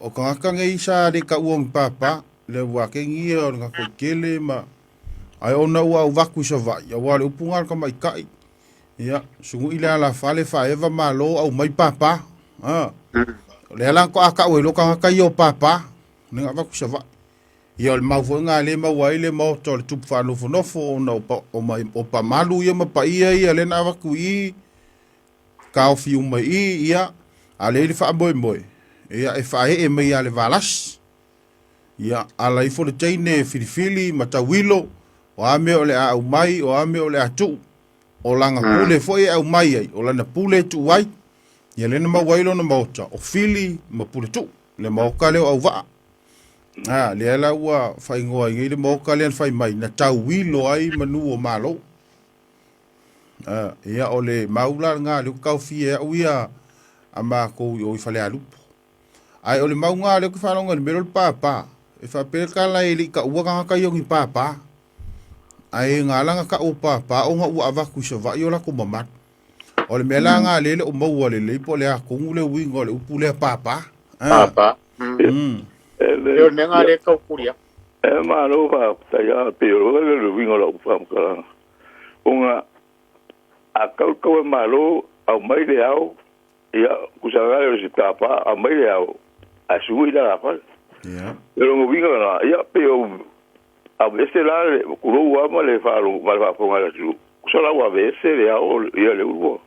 S1: O ka ngaka ngai sa le ka uongi papa le ua ke ngia o nga ko kele ma ai ona ua vaku i sova ia ua le upunga ka mai kai ia sungu ile ala fale fa eva malo au mai papa ah le ala ko aka o lo ka ngaka i o papa ne nga vaku sova ia o le mau foi ngā le mau ai le mau to le tupu whanofonofo o na o pa malu ia ma pa ia ia le na vaku i ka ofi uma i ia a le le wha moe ia e wha e mai a le valas ia ala ifo le teine filifili matawilo o ame o le a au mai o ame o le a tu o langa pule foi e au mai ai o lana pule tu ai ia le na mau ai lona maota o fili ma pule tu le maoka leo au vaa. Ah, le ala ua whaingoa i le moka le whai mai na tau wilo ai manu o malo. Ah, ia o le maula ngā le kau fie au ia a mākou i o i whale alupo. Ai o le mau ngā le whalonga le mero le pāpā. E whapele ka la e li ka ua ka ngaka iongi pāpā. Ai ngā langa ka o pāpā o ngā ua avaku i sa vai o la ko mamat. O le mea ngā lele o maua le leipo le a kongu le winga o le upu le pāpā.
S2: Pāpā. E o menga le kau kuria.
S5: E malo fa ta ia pe o le le winga la upa mkala. Unga a kau kau malo au mai le au ia kusanga le si papa au mai le au a sui la fa.
S1: Ia.
S5: Le longa uiga lena, ia, pei o aveese la le tulou lava ma le ma le faafofoga a le atunuu, tusa la ua aveese le ao ia le ulua.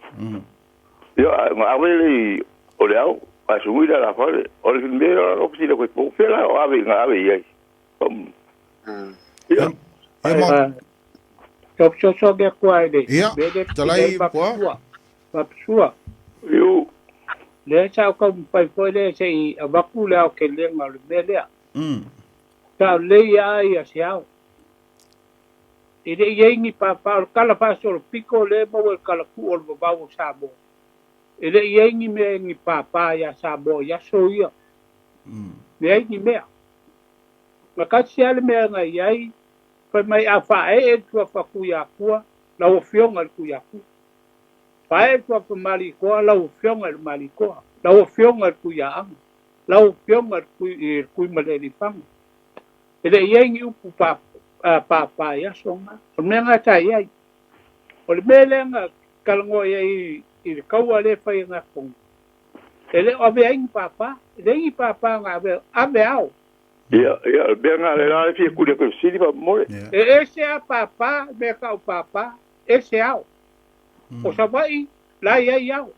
S5: Ia, ae na ave le i o le ao, ae sugui le alafale. O le mea la o fesili atu ai po o fea la o ave na ave i ai. Ia.
S1: Ia ma
S3: Sa fesoasoani atu lava i le
S1: Ia,
S3: mea lea e
S1: talai
S3: fesili ai
S1: Pua.
S3: Mapusua. Mapusua.
S5: Iu.
S3: Lea sa ou taumafai foi lea se i avatu le aotelega o le mea lea. Sa o lelei lava ia se ao. E le i i ai ni pāpā, o le tala faasolopito lea e maua i le talatuu o le vavau o Samoa. E le i i ai ni mea ni pāpā iā Samoa i aso ia. Leai ni mea. Na tasi lava le mea na i ai, fai mai a faaee le suafa Tuiatua, lau Afioga i le Tuiatua. Faaee le suafa Malietoa, lau Afioga i le Malietoa. Lau Afioga i le Tuiaaga. Lau Afioga i le Tuimalealiifano. E le i i ai ni upu pāpā i aso na. O le mea lena sa i ai. O le mea lea na talanoa i ai i le taua lea e fai e Gatonu, e le o avea ai ni pāpā. E leai ni pāpā na avea, ave ao.
S5: Ia, ia, o le mea lena lea e fia kuli atu i le fesili faamolemole.
S3: E ese a pāpā, mea tau pāpā, ese ao. O Savaii, la e i ai ao.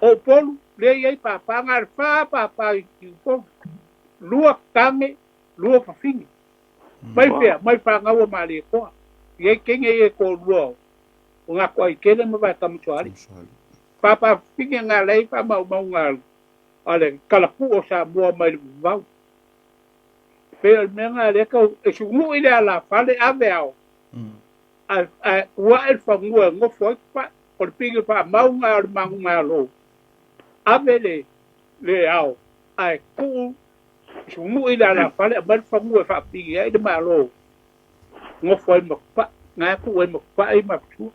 S3: O Upolu, lea e i ai pāpā, na o le fa pāpā i Upolu. Lua tane, lua fafine. Mai fea, mai fanau a Malietoa. E i ai teine ia e toalua o Gatoaitele ma Vaetamasoalii. Pāpā fafine na la e i ai faamaumauga a le talapuu o Samoa mai le vavau. Pei o le mea lena lea tau e sugui le alafale ave ao ae ae uae le fanua e nofo ai kupae. O le pili faamau lena o le manumalo ave le le ao ae tuu sugui le alafale aumai le fanua e faapili ai le malo nofo ai ma kupae. Na tuu ai ma kupae ma matua.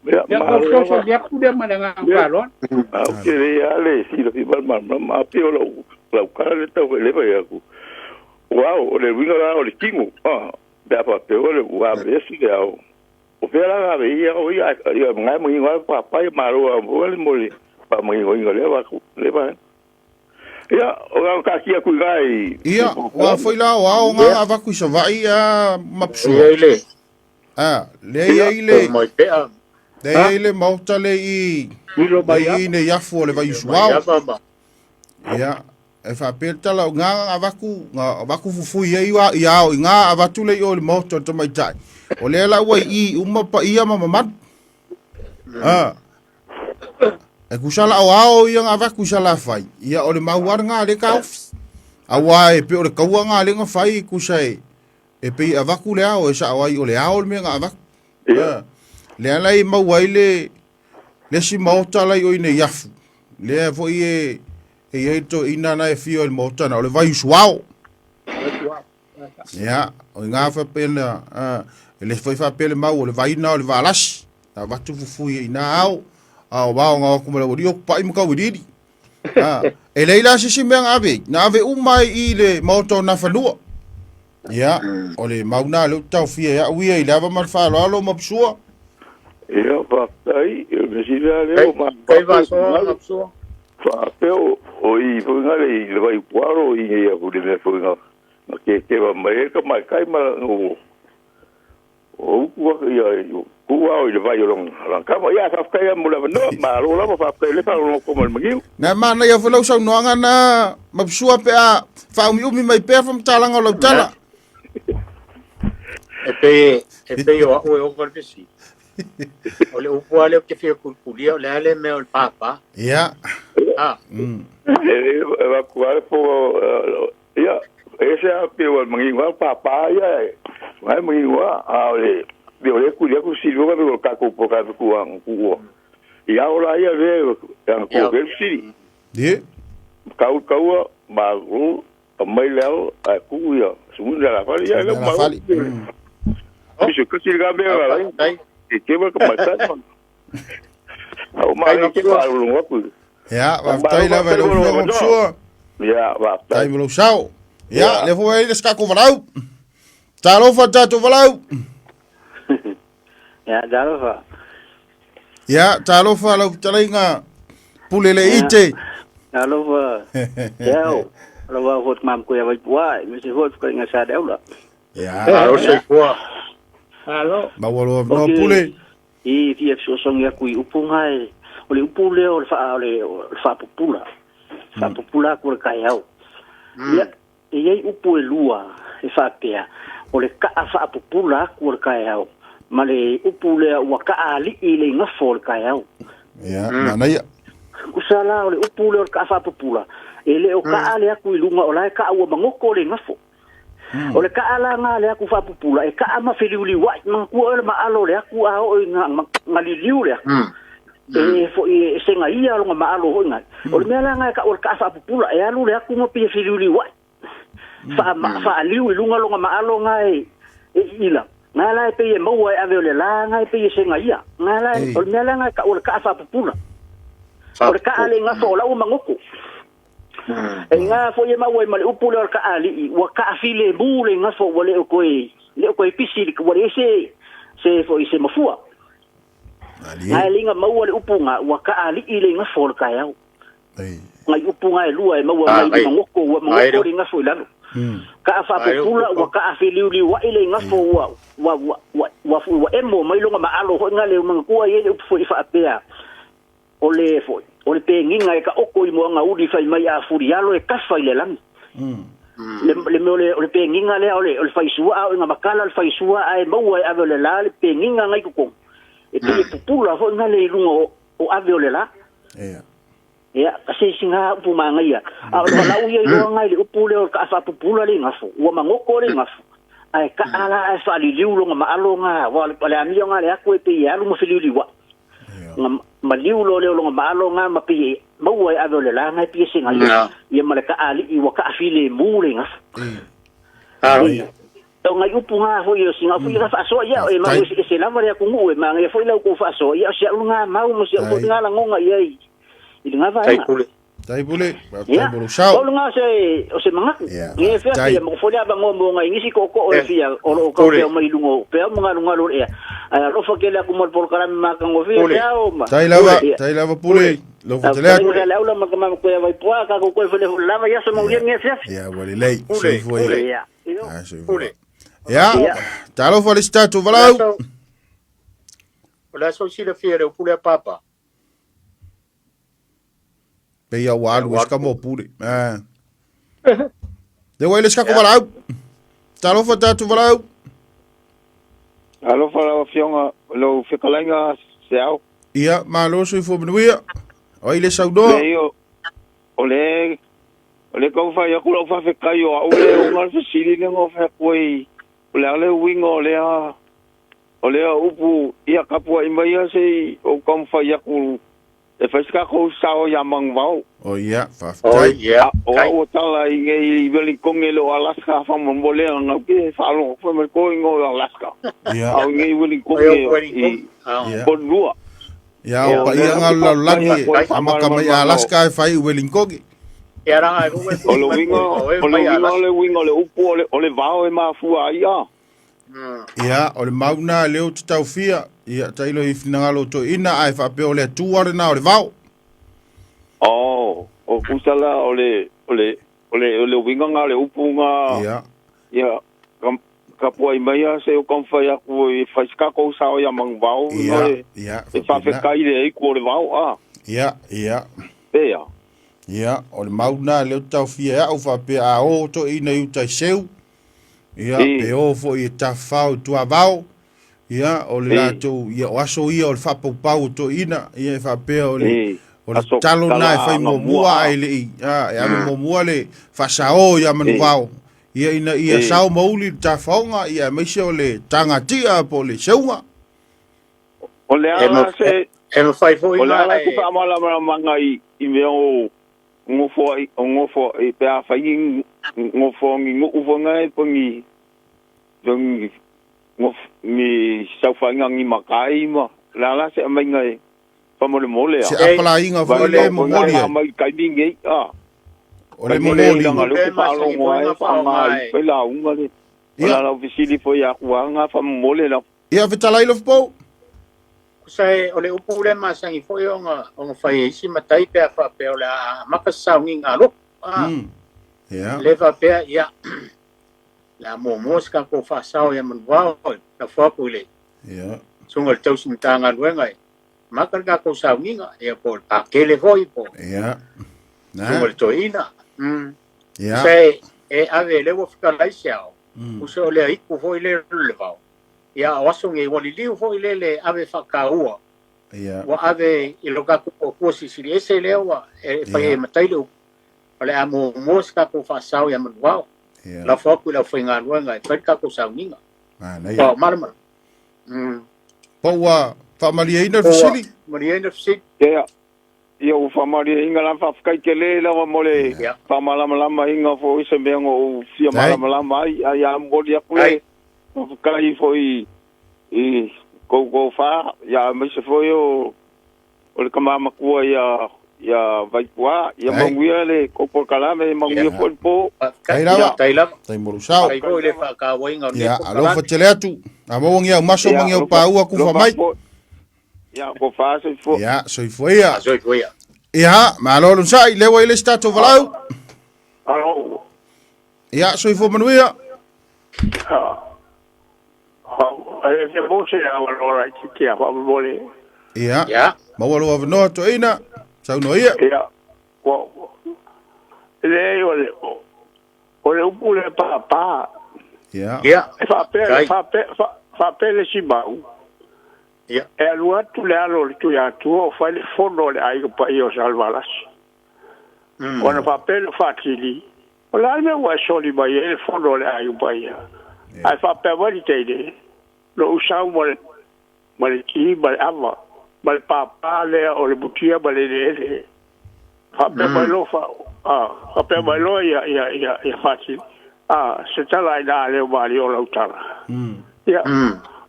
S5: Ia,
S3: Ia, o
S5: malo lava.
S3: fesoasoani atu lea ma le agaga faaaloalo.
S5: A ou te le a le silafia ma le malamalama, a pei o lau, lau tala lea tau fai leva ia aku. Ua ao, o le uiga la o le tino, a, pe a faapea o le ua aveese le ao. O fea la ave i ao ia, ia ngai manino lava papai malo a mo le mo le faamaninoina o lea vaku, lea vaega. Ia, o le a taatia atu i ina i
S1: Ia,
S5: i
S1: ua
S5: polokalame.
S1: foi la o ao nga avatu i Savaii a
S2: Ia
S1: mapusua.
S2: i le
S1: A, lea i
S5: Ia,
S1: ai le
S2: o mai pea
S1: lea i ai le maota le i
S3: Lilo
S1: le
S3: mai
S1: i
S3: ava.
S1: nei afu o le
S2: i mai
S1: Vaiusuao.
S2: ava ma
S1: Ia, e faapea le tala o ngā avatu, ngā avatu fufui ai wa i ao i ngā avatu le i o le maota o le tamaitai. O lea la ua i i uma pa ia ma mamalu. A, e kusa la o ao ia ngā avatu i Salafai. Ia o le mauara ngā le ka ofi. Aua e pe o le kaua ngā le ngā whai kusa e e pei avatu le ao e sa o ai o le ao le mea ngā avatu.
S5: ia.
S1: A, lea la i mau ai le le si maota lai o i nei afu. Lea foi e e i ai to ina na e fio i le maota na o le vai usuao. Ia, o i ngā whapena, e le foi whapea le mau o le vaina o le valasi. Na watu fufui i nā ao, a o wao ngā waku mara o pai ma kau i riri. A, e leila sisi mea ngā ave, na ave umai i le maota o nā whanua. Ia, o le mauna le utau fia ia uia i le ava ma le whaaloalo ma psua.
S5: Ia, faafetai, o le mea sili lava lea
S2: kai
S5: ua
S2: kai
S5: mafafa le
S2: vasoa
S5: finagalo.
S2: mapusua.
S5: Faapea o o i foi nga le i le vai puaro i nei aku le mea foi nga nga kekeva mai ai ka maikai ma o o uku aka ia ku ao i le vai o long lang kama. Ia, faafetai lava mo le avanoa, malo lava, faafetai le faalogologo mai le magiu.
S1: Na mana ia foi lau saunoaga na mapsua pe a whaumi mai pea whamtalanga o lau tala.
S2: E pe e pe o au e o le fesili. O le upu lea ou te fia kulikulia o le a le mea o le pāpā.
S1: Ia.
S2: Ah,
S5: E e vaku ale po ia e se a pe o mangi wa pa pa ia e mai mangi wa a o le pe o le ku ia ku si luga pe o ka ku po ka ku ang ku o ia o la ia ve ang ku
S2: ia.
S5: ke si
S1: Ie.
S5: kau kau ma ru mai leo a ku ia su la fa ia le
S1: Suguna la
S5: ma
S1: fali.
S2: Oh,
S5: se ku si ga me
S2: au
S5: la
S2: faafetai.
S5: e ke ba ka ma ta au ma
S2: Kai
S5: le ke
S2: mapusua.
S5: pa lu ku
S1: Ia,
S5: o ma
S1: whaftai
S5: ro
S1: lava
S5: pa
S1: i lau
S5: lo
S1: fioga
S5: no
S1: mapsua.
S5: ia va
S1: Tai mo lau sao. Ia,
S5: ia
S1: le fua i le skako valau. Talofa tātou valau.
S6: Ya, talofa.
S1: Ia, talofa lau talaiga pule le
S6: Ya,
S1: ite.
S6: talofa. Yao. Alofa foi te mamu koe a Vaipua, me se foi whakainga sa le aula.
S1: Ia.
S2: Alo soifua.
S3: Alo.
S1: Maua loa avanoa Pule.
S6: I fia fesoasoani atu i upu nga e, o le upu lea o le wha, o le, o le whaapupula. Whaapupula aku o le kaeau. Ia, e iai upu e lua e faapea, o le kaa whaapupula aku o le kaeau, ma le upu lea ua kaa alii i le igafo o le kaeau.
S1: Ia, manaia.
S6: Kusa la o le upu lea o le kaa whaapupula, e le o kaa le aku i lunga o la e kaa ua mangoko le igafo. O le kaa la ngā le aku whaapupula, e kaa ma whiliuliu ai, mangakua o le maalo le aku a o i ngā liliu le aku. E foi e senga ia longa maalo hoi ngai. O le mea la ngai ka o le kaa whaapupula, e alu le aku ma pia whiliuliu ai. Wha aliu i lunga longa maalo ngai e ila. Ngai la e pe e maua e ave o le la ngai pe e senga ia. Ngai la o le mea la ngai ka o le kaa whaapupula. O le kaa le ngafo o lau mangoko. E ngā foi e maua e ma le upu le o le kaa alii, ua kaa file mu le ngafo ua le o koe, le o koe pisi, ua le se, se foi se mafua. Ngai linga maua le upu ngā, ua kaa alii le ngafo o le kaeau. Ngai upu ngā e lua e maua ngai le mangoko, ua mangoko le ngafo i lalo. Kaa whaapupula, ua kaa whiliuliu ai le ngafo ua, ua, ua, ua, ua, ua emo mai longa maalo hoi ngā le mangakua i e le upu foi i whaapea. O le foi, o le penginga e ka oko i moanga uli whai mai a furialo e kafa i le lami. Le mea o le penginga lea o le whaisua a o ngā makala le whaisua a e maua e ave o le la le penginga ngai kukong. E pei e pupula hoi ngā le ilunga o ave o le la. Ia, ka se singa upu mangaia. A o le walau ia i loa ngai le upu lea o ka whapupula le ngafo. Ua mangoko le ngafo. Ai ka ala ai whaliliu longa maalo ngā, wa le amio ngā le aku e pei e alu ma whiliuliua. Nga maliu lo leo longa maalo ngā ma pei e maua e ave o le la ngai pei e singa ia. Ia ma le ka ali ua ka awhile mu le ngafo. Tau ngai upu ngā hoi o singa foi ngā whaasoa ia e mau e se lava le aku ngu e maa ngai foi lau kou whaasoa ia o sia ulu ngā mau mo sia upu ngā langonga ia i le ngā vaenga.
S1: Tai pule, tai pule sao.
S6: O le ngā se o se mangaku. Nge fea fia mo foi lava ngo mo ngai ngisi ko ko o fia o lo ka pea mai lungo pea mo ngalu ngalu ia. Ai alofa ke le aku mo pol karame ma ka ngo fia pea o ma.
S1: Tai lava pule. Lo fotele aku.
S6: Le aula ma ka ma ko ia vai poa ka ko ko fele lava ia so mo nge fea.
S1: Ia wale lei. Soifua ia. Soifua. Ia. Talofa le statu valau.
S2: O le aso sila fia le pule a papa.
S1: Pe ia ua alu e mo pule. Le wai le skako valau. Talofa tatu valau.
S7: Alofa lau afioga lau fekalaiga se ao.
S1: Ia, malo soifua manuia. O ai le saunoa.
S7: Le o le o le kau whai aku lau whawhekai o au le o ngā whasiri le ngā whai koe o le ale uinga o lea upu ia kapua i mai se o kau whai aku e whaisika kou sao ia mangvau.
S1: O ia, whawhetai.
S2: O ia.
S7: O au tala i ngei Wellington le o Alaska whamamole a ngau ke whalonga koe mai koe ingo o Alaska.
S1: Ia.
S7: Au ngei Wellington i Ponua.
S1: Ia, o pa ia ngā lalulagi amaka mai Alaska e whai i Wellington.
S2: Ia ranga e koe.
S7: O le winga, o le winga, o le winga, o le upu, o le vao e mafua ia.
S1: Ia, o le mauna leo te taufia. Ia, tailo i whinangalo to ina ai whaapea o le atua rena o le vao.
S7: Oh, o kusala o le winga ngā le upu ngā.
S1: Ia.
S7: Ia, kapua i maia se o kamwhai aku i whaiska kou sao ia mangvao.
S1: Ia, ia.
S7: E whawhekai le eiku o le vao, a.
S1: Ia, ia.
S7: Pea.
S1: Ia, o le mauna leo te taufia au whaapea a o to ina i utai seu. Ia, pe o fo i tawhao tua vao. Ia, o le latou, ia, o aso ia o le whapaupau o to ina. Ia, e whaapea o le, o le talo na e whai momua ai le i. E ame momua le whasao ia manu vao. Ia, ina, ia sao mauli le tawhaonga, ia, meise o le tangatia po le seunga.
S7: O le ala se...
S2: E mwhai fo
S7: O le ala se whaamala manga i mea o ngofo i pea whai ngofo ngi ngu'u ngai po ngi ngi sauwhainga ngi makai ma la la se amai ngai pamole mole a.
S1: Se apala inga fo le momoli
S7: ai. Mai kai mingi a.
S1: O le momoli.
S7: Nga le whaalongo ai whaangai pe la unga le. O la lau fisili fo ia kuanga whamole la.
S1: Ia whitalai lof pou.
S2: Sai o le upu le masangi fo i onga whai isi matai pea whapea o le a maka saungi ngā lo.
S1: Ia.
S2: Le faapea ia le a muamua se tatou faasao ia manuvao lafo atu i le
S1: Ia.
S2: susuga i le tausi Matagaluega e maka le tatou sauniga ia po o le pakele foi po o
S1: Ia.
S2: susuga i le toeaina.
S1: Ia.
S2: Se e ave le ua fetalai se ao uso o le aiku foi le le vao ia o aso nei ua liliu foi le le ave faataua.
S1: Ia.
S2: Ua ave i lo tatou kua silisili ese lea ua e fai e matai le upu o le a muamua se tatou faasao ia manuvao.
S1: Ia.
S2: Lafo atu i le aufaigaluega e fai le tatou sauniga.
S1: Manaia.
S2: Ua malamalama.
S1: Po ua faamalieina le fesili.
S2: Malieina le fesili.
S7: Ia. Ia ua faamalieina la faafetai tele lava mo le faamalamalamaina foi se mea na ou fia malamalama ai ai a momoli atu le faafetai foi i tou tofa ia aemaise foi o le tama matua ia Vaipua ia manuia le tou polokalame manuia foi le po.
S1: Tai lava.
S2: Tai lava.
S1: Tai mo lou sao.
S2: Tai foi le faatauaina o lenei
S1: Ia,
S2: polokalame.
S1: alofa tele atu. A maua ngia au maso ma ngia au paua kufa mai.
S7: Ia, ko fa soifua.
S1: Ia, soifua ia.
S2: Soifua ia.
S1: Ia, malo lonsai, lea ua i le isi tatou valaau.
S3: Alo.
S1: Ia, soifua manuia.
S3: E te mo se au aloa i te tia wha
S1: Ia.
S2: Ia.
S1: Maua lou avanoa toeaina. Saunoa ia.
S3: Ia. Ua le o le o le upu le pāpā.
S1: Ia.
S2: Ia.
S3: E faapea faapea le simau.
S2: Ia.
S3: E alu atu le alo o le Tuiatua o fai le fono o le aiga paia o Salevalasi. Ona faapea le faatili, o le a le mea ua e soli mai ai le fono o le aiga paia. Ae faapea mai le teine, lou sau ma le ma le ti ma le ava, ma le pāpā lea o le mutia ma le eleele. Faapea mai loa faapea mai loa ia ia ia ia faatili. Se tala ai na leo mali o lau tala. Ia,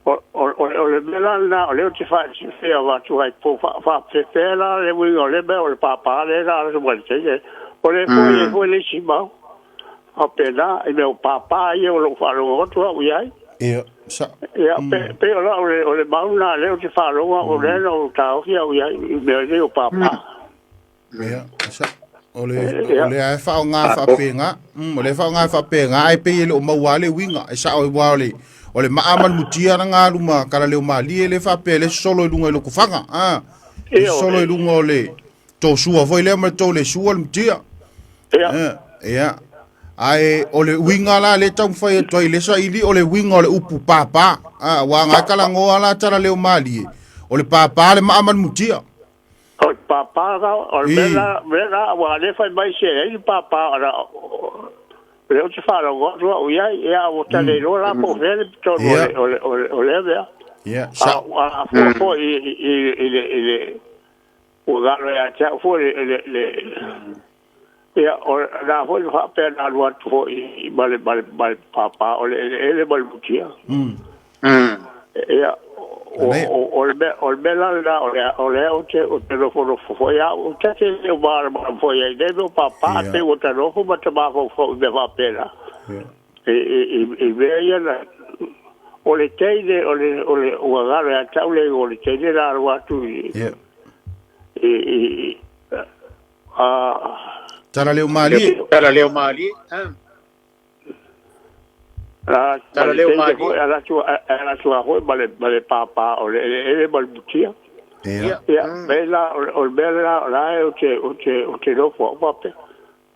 S3: o le mea la lena o lea ou te faasifea atu ai po faapefea la le uiga o le mea o le pāpā lea na ala mai le teine. O le foi e foi le isi mau. Faapena, i mea o pāpā ia o lou faalogo atu au i ai.
S1: Ia, sa.
S3: Ia, pe o la o le mau na lea ou te faalogo o lea na ou taofi au i ai i mea nei o pāpā.
S1: Ia, sa. O le o le ae faaaoga faapega. O le faaaoga faapega ai pe le o maua le uiga. E sao e ua o le maa ma le mutia na ngalu ma kala leo malie le faapea le solo i luga i loko faga. Le solo i luga o le tō sua foi lea ma le tō le sua le mutia.
S3: Ia.
S1: Ia. Ae o le uiga la le taumafai atu ai le saili o le uiga o le upu pāpā. Ua ngā kalangoa la tala leo malie. O le pāpā le maa ma le mutia.
S3: O le pāpā la, o le mea la, ua le fai mai se ai le pāpā, ona o lea ou te faalogo atu au i ai, ia ua tale iloa la po o fea le tonu o lea mea.
S1: Ia,
S3: sa. A fua foi i le ua galo ia te au foi le ia, o la foi le faapea na alu atu foi ma le pāpā o le eleele ma le mutia. Ia, o le mea la lena o lea ou te nofonofo foi au, ou te te leo malamalama foi ai nei mea o pāpā, pe ua ta nofo ma ta mafaufau i mea faapena. I mea ia na, o le teine, o le ua galo ia te au le o le teine na alu atu i
S1: Tala leo malie.
S2: Tala leo malie. Tala leo malie.
S3: Ala atu a hoi ma le pāpā o le eleele ma le mutia.
S1: Ia.
S3: Ia, me la o le mea la la e o te nofo au faapea.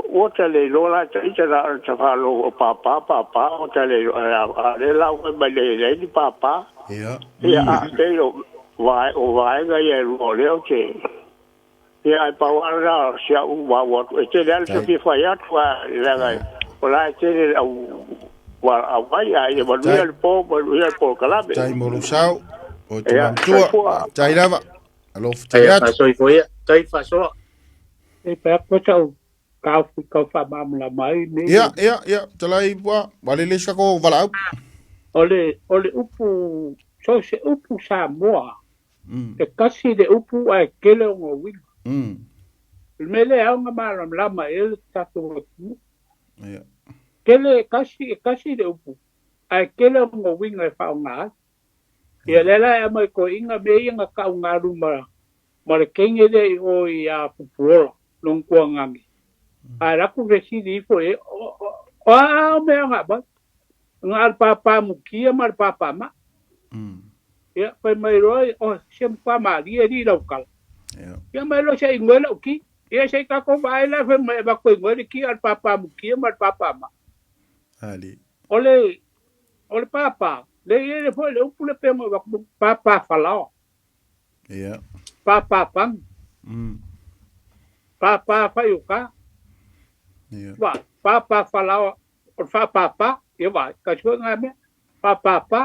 S3: Ua tale iloa la ta ita na ta faalogo o pāpā pāpā o tale a le lau mai le le ni pāpā.
S1: Ia.
S3: Ia, a pei o vaega ia e lua o lea o te ia ai pau ala na si au mau atu. E tele ala se fia fai atu a leaga o la e tele au wa mai ai e manuia le po manuia le po kalame.
S1: Tai mo lou sao. O te matua. Tai lava. Alofa tele atu.
S2: Soifua ia. Tai faasoa.
S3: E pea koe sau kau faamalamalama ai nei.
S1: Ia, ia, ia. Talai pua. Wale le sako valaau.
S3: O le upu, so se upu Samoa. E kasi le upu ae kele o ngā uiga. Le mea lea au ngā malamalama e le tatou atunuu.
S1: Ia.
S3: Kele kasi le upu ae kele o ngā uiga e faaaoga ai. Ia lea la e aumai koiga mea ia nga kaugalu ma le kege lea i o i a Pupuola long kuangagi. Ae laku fesili ifo e o a o mea nga mai. Nga al pāpā mukia ma le pāpā ma. Ia, fai mai loa, o se pa malie li lau kala. Ia mai loa se ingoe lau ki. Ia se ka ko vai la fai mai va ko ingoe le ki al pāpā mukia ma le pāpā ma.
S1: Ali.
S3: O le pāpā, le ia le foi le upu le pe mo va pāpā falao.
S1: Ia.
S3: Pāpā pang. Pāpā whai o ka.
S1: Ia.
S3: Wa, pāpā falao, o whāpāpā, ia vai, ka sua ngā mea, pāpāpā.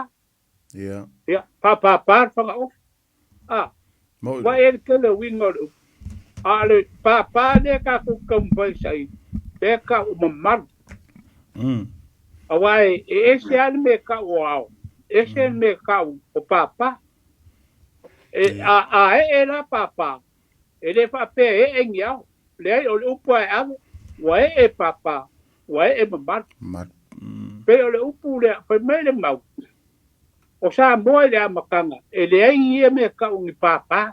S1: Ia.
S3: Ia, pāpāpā, whanga off. Ah. Wa e ke le winga o le upu. A le pāpā le ka ku kaumpai sai, le ka umamaru. A wai, e ese ale me ka o ao, ese me ka o pāpā. E, a e e la pāpā, e le whapea e e ngi ao, le ai o le upu ai ave, wa e e pāpā, wa e e mamaru. Pe o le upu le, whai mai le mau, o sa moe le amakanga, e le ai ngi e me ka ungi pāpā.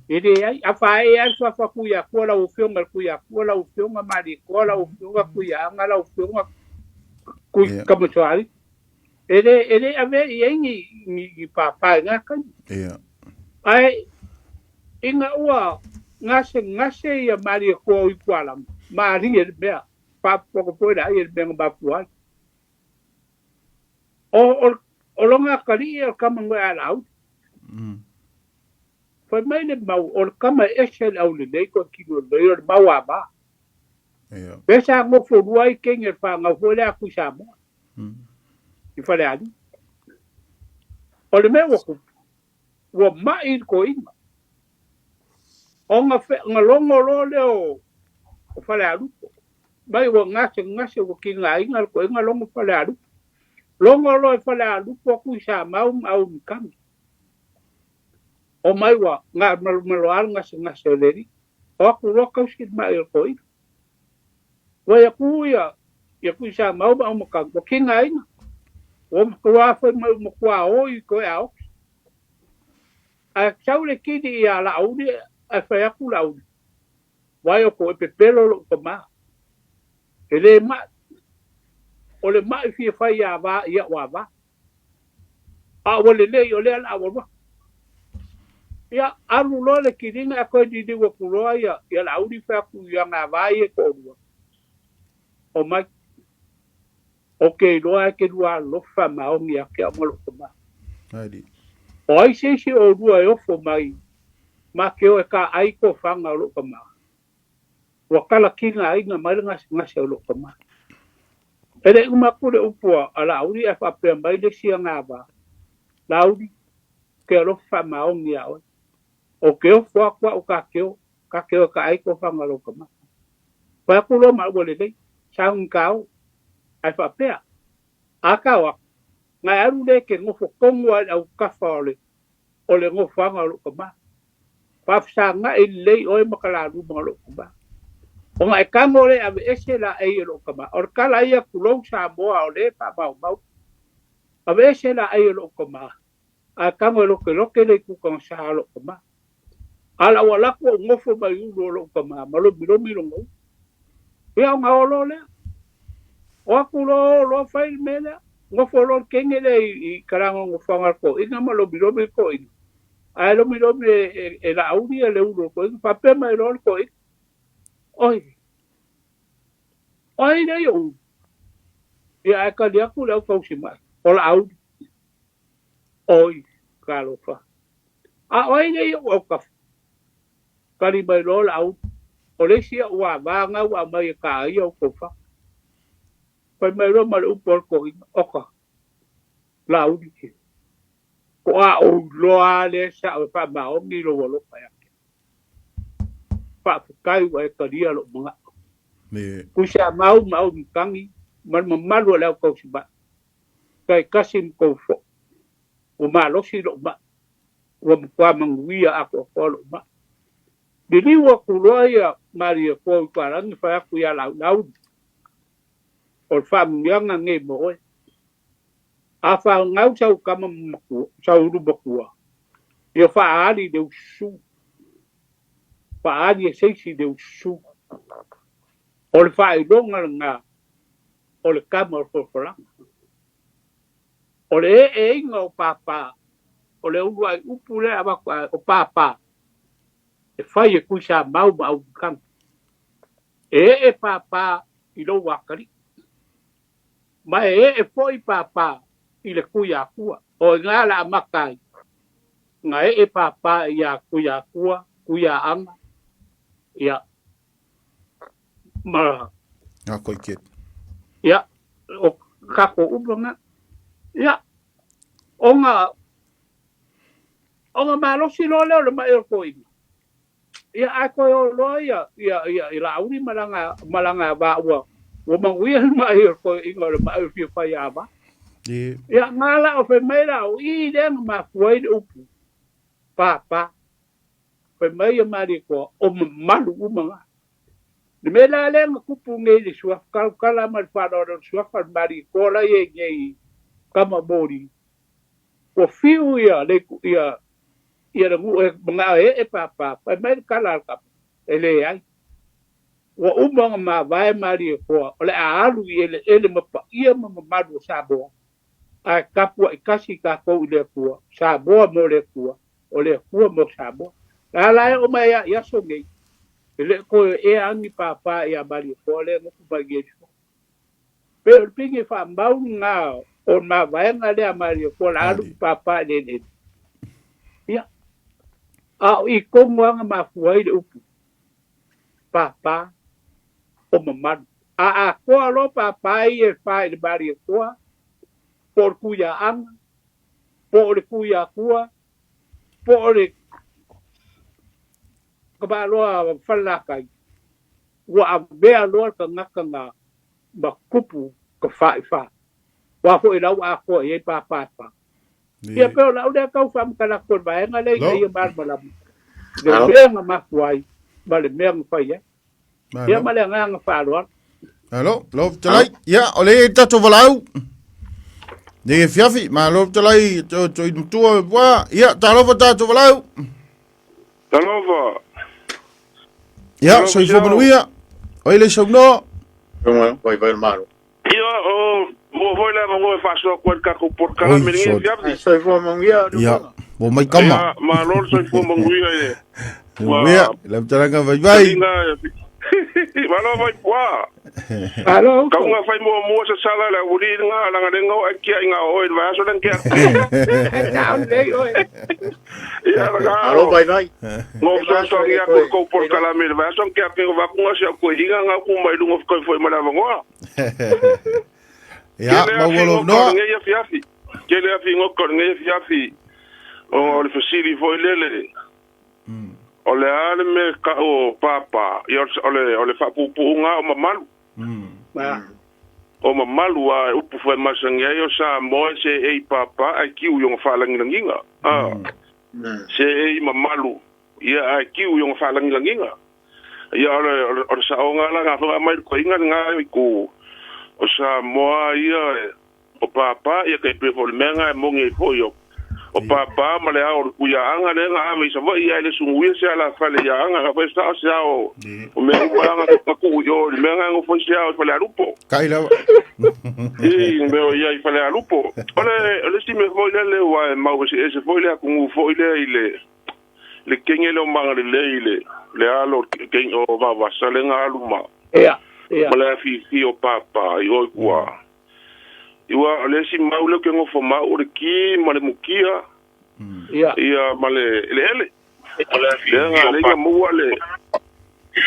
S3: E le ai, a wha e ai swa wha kuia kua la uwhionga, kuia kua la uwhionga, mari kua la uwhionga, kuia anga la uwhionga, kui kamatwari. E le ave i ai ngi pāpā i ngā kani.
S1: Ia.
S3: Ai, inga ua ngase ia mari kua ui kualam, mari e mea, pāpoko poe la i e mea ngā mapu ai. O longa kari e o kama ngoe a lau. Fai mai le mau, o le kama e ese le au le nei koe kino le o le mau a mā.
S1: Ia.
S3: Pesa ngofo rua i kenge wha ngau hoi le aku i Samoa. I whare ali. O le mea waku, ua mai i ko inga. O nga longo lo le o whare alupo. Mai ua ngase ua ki ngā inga ko inga longo whare alupo. Longo lo e whare alupo aku i Samoa au mikami. O mai ua ngā malumalo alu ngase leri. O aku roa kauski mai o ko inga. Wa ia ku ia, ia kui sa mau mau makang, wa ki ngā inga. O makua whai mai makua o i koe ao. A sau le kini ia la auni, a whai aku la auni. Wai o ko e pepelo lo ka mā. E le ma, o le mai fia whai ia wā, ia wā wā. A o le lei o lea la awa. Ia aru loa le kiringa a koe ni wa kuroa ia, ia la auni whai aku ia ngā wā i e ko orua. O mai, o ke roa e ke rua lofa maongi a ke amalo ka mā.
S1: Haere.
S3: O ai seisi o rua e ofo mai, ma ke o e ka ai ko whanga o lo ka mā. Ua kala kinga ainga mai le ngase o lo ka mā. E le umakule upua a la auri e whapea mai le sia ngā wā. La auri ke alofa maongi a oe. O ke ofo akua o ka keo e ka ai ko whanga o lo ka mā. Whai aku lo ma ua le lei, saungi kao, ai whapea. A kao aku, ngai aru le ke ngofo kongu ai au kafa o le ngofo anga o lo ka mā. Whawhisa ngā i lei oe makala ruma o lo ka mā. O ngai kango le ave ese la ei o lo ka mā. O le kala ia kulou sa moa o le pa mau mau. Ave ese la ei o lo ka mā. A kango e loke loke le kukanga sa o lo ka mā. Ala ua laku o ngofo mai ulu o lo ka mā. Malomi lomi lo ngau. Ia o ngā olo lea. O aku lo lo whai me lea. Ngofo lo kenge le i karanga ngofo anga ko inga ma lomi lomi ko inga. Ai lomi lomi e la auri e le ulu ko inga. Pape mai lo ko inga. Oi. Oi nei o. Ia ai ka lia ku leo kausi mai. O la auri. Oi, ka lofa. A oi nei o ka. Kari mai lo la auri. O le sia ua vānga ua mai e ka ia o kofa. Pai mai lo ma le upu o ko inga. Oka. La auri ke. Ko a o loa le sa o wha maongi lo walofa ya ke. Wha fukai wa e karia lo mga. Kusa mau mau mkangi. Mal mamalu leo kausi ba. Kai kasi mkaufo. O malosi lo ma. Ua mkwa manguia ako ako lo ma. Dili wa kuloa ia mari e koa uparangi whai aku ia lau lau. O wha mungianga nge moe. A wha ngau sau kama makua, sau uru makua. Ia wha ali le usu. Wha ali e seisi le usu. O le faailoga lena o le kama o le folafolaga. O le eeina o pāpā, o le uluai upu lea avatu ae o pāpā, e fai e Tuisamau ma Aumakaga. E ee pāpā i lou atalii. Ma e ee foi pāpā i le Tuiatua. O i ina le amata ai, na ee pāpā ia Tuiatua, Tuiaaga, ia, ma...
S1: Ngā koi kit.
S3: Ia, o kako uma ngā. Ia, o ngā, o ngā malosi loa lea o le mai o le toeaina. Ia, ae toe o loa ia, ia, ia, i Laauli ma lana, ma lana va ua, ua manuia le mai o le toeaina o le mai o le fia fai ava. Ia, ngā la o fai mai la o i lea na mafua ai le upu, pāpā. Fai mai ia Malietoa, o mamalu uma ngā. Le mea la lea na tupu nei le suafa, kalakala ma le faaaloalo o le suafa o le Malietoa la ia i nei kama moli. Ua fiu ia le ia ia le nuu e manao e ee pāpā, fai mai le kala a le kama, e leai. Ua uma ona mavae Malietoa, o le a alu i eleele ma paia ma mamalu o Samoa, ae tapuai tasi tatou i le Atua, Samoa mo le Atua, o le Atua mo Samoa. La la e oo mai ai i aso nei, e le toe ea ni pāpā ia Malietoa lea e nofo mai nei i le soa. Pei o le pigi faamau lena o le mavaega lea a Malietoa la alu i pāpā i le eleele. Ia, a o i tonu lava na mafua ai le upu, pāpā o mamalu. A atoa loa pāpā ia e whā i le Malietoa, po o le Tuiaaga, po o le Tuiatua, po o le Tamaloa Falelatai, ua avea loa le tagata na ma tupu ka faaifa. Aua foi la ua atoa i ai pāpā e whā. Ia pei o lau lea tau faamatala atu o le vaega lea ina ia malamalama le mea na mafua ai ma le mea na fai ai. Ia ma le agaga faaaloalo.
S1: Alo, lo talai. Ia, o le tatou valaau. Nei e fiafi, ma lo talai to to i matua wa. Ia, talofa tatou valaau.
S5: Talofa.
S1: Ia, soifua manuia. Oi le saunoa.
S2: Vai vai malo.
S5: Ia, o mo foi le avanoa e faasoa atu ai le tatou polokalame i lenei afiafi.
S2: Soifua manuia.
S1: Ia, mo mai kama.
S5: Ia, malo le soifua manuia i le
S1: Ia, lau talaga vai vai.
S5: Malo vai pua.
S3: Malo.
S5: Kaunga fai mua mua sa sala le uli nga langa le ngau ai kia inga o i vai aso lang kia.
S3: Tau nei oe.
S5: Ia langa.
S2: Malo vai vai.
S5: Ngo so so ngia ku ko polokalame i le vai aso kia ke va ku nga sia ku inga nga ku mai lunga fkai foi ma le avanoa.
S1: Ia, maualo noa.
S5: Ke le afiafi. Ke le afi ngo ko ngai afiafi. O le fesili foi lele. O le a le mea e kau o pāpā, ia o le, o le faapuupuuga o mamalu. O mamalu a e upu foi masani ai o Samoa e seei i pāpā ae kiu i ona faalagilagiga. A, seei i mamalu, ia ae kiu i ona faalagilagiga. Ia o le, o le, o le saoga la nga foi aumai le koiga lena i ku o Samoa ia e, O Pāpā, ia kei pei foi o le mea nga e moni ai foi o o Pāpā ma le ao o le kuiaaga lea na ave i Savaii ae le sumuia se alafale i Aaga na fai sao se ao o mea uma la na tuu i o i le mea nga e nofo ai se ao i Falealupo.
S1: Kai lava.
S5: I mea o ia i Falealupo. O le o le isi mea foi lele ua e mau eseese foi le atunuu foi lea i le le kenge lea o Magalelei i le le alo o le kenge o Vaovasa lea na alu ma
S3: Ia, ia.
S5: ma le afifi o Pāpā i o i tua. Iwa, o le isi mau lea ou te nofo ma au o le ki ma le mukia,
S3: Ia.
S5: ia ma le eleele. Lea na alai na maua le,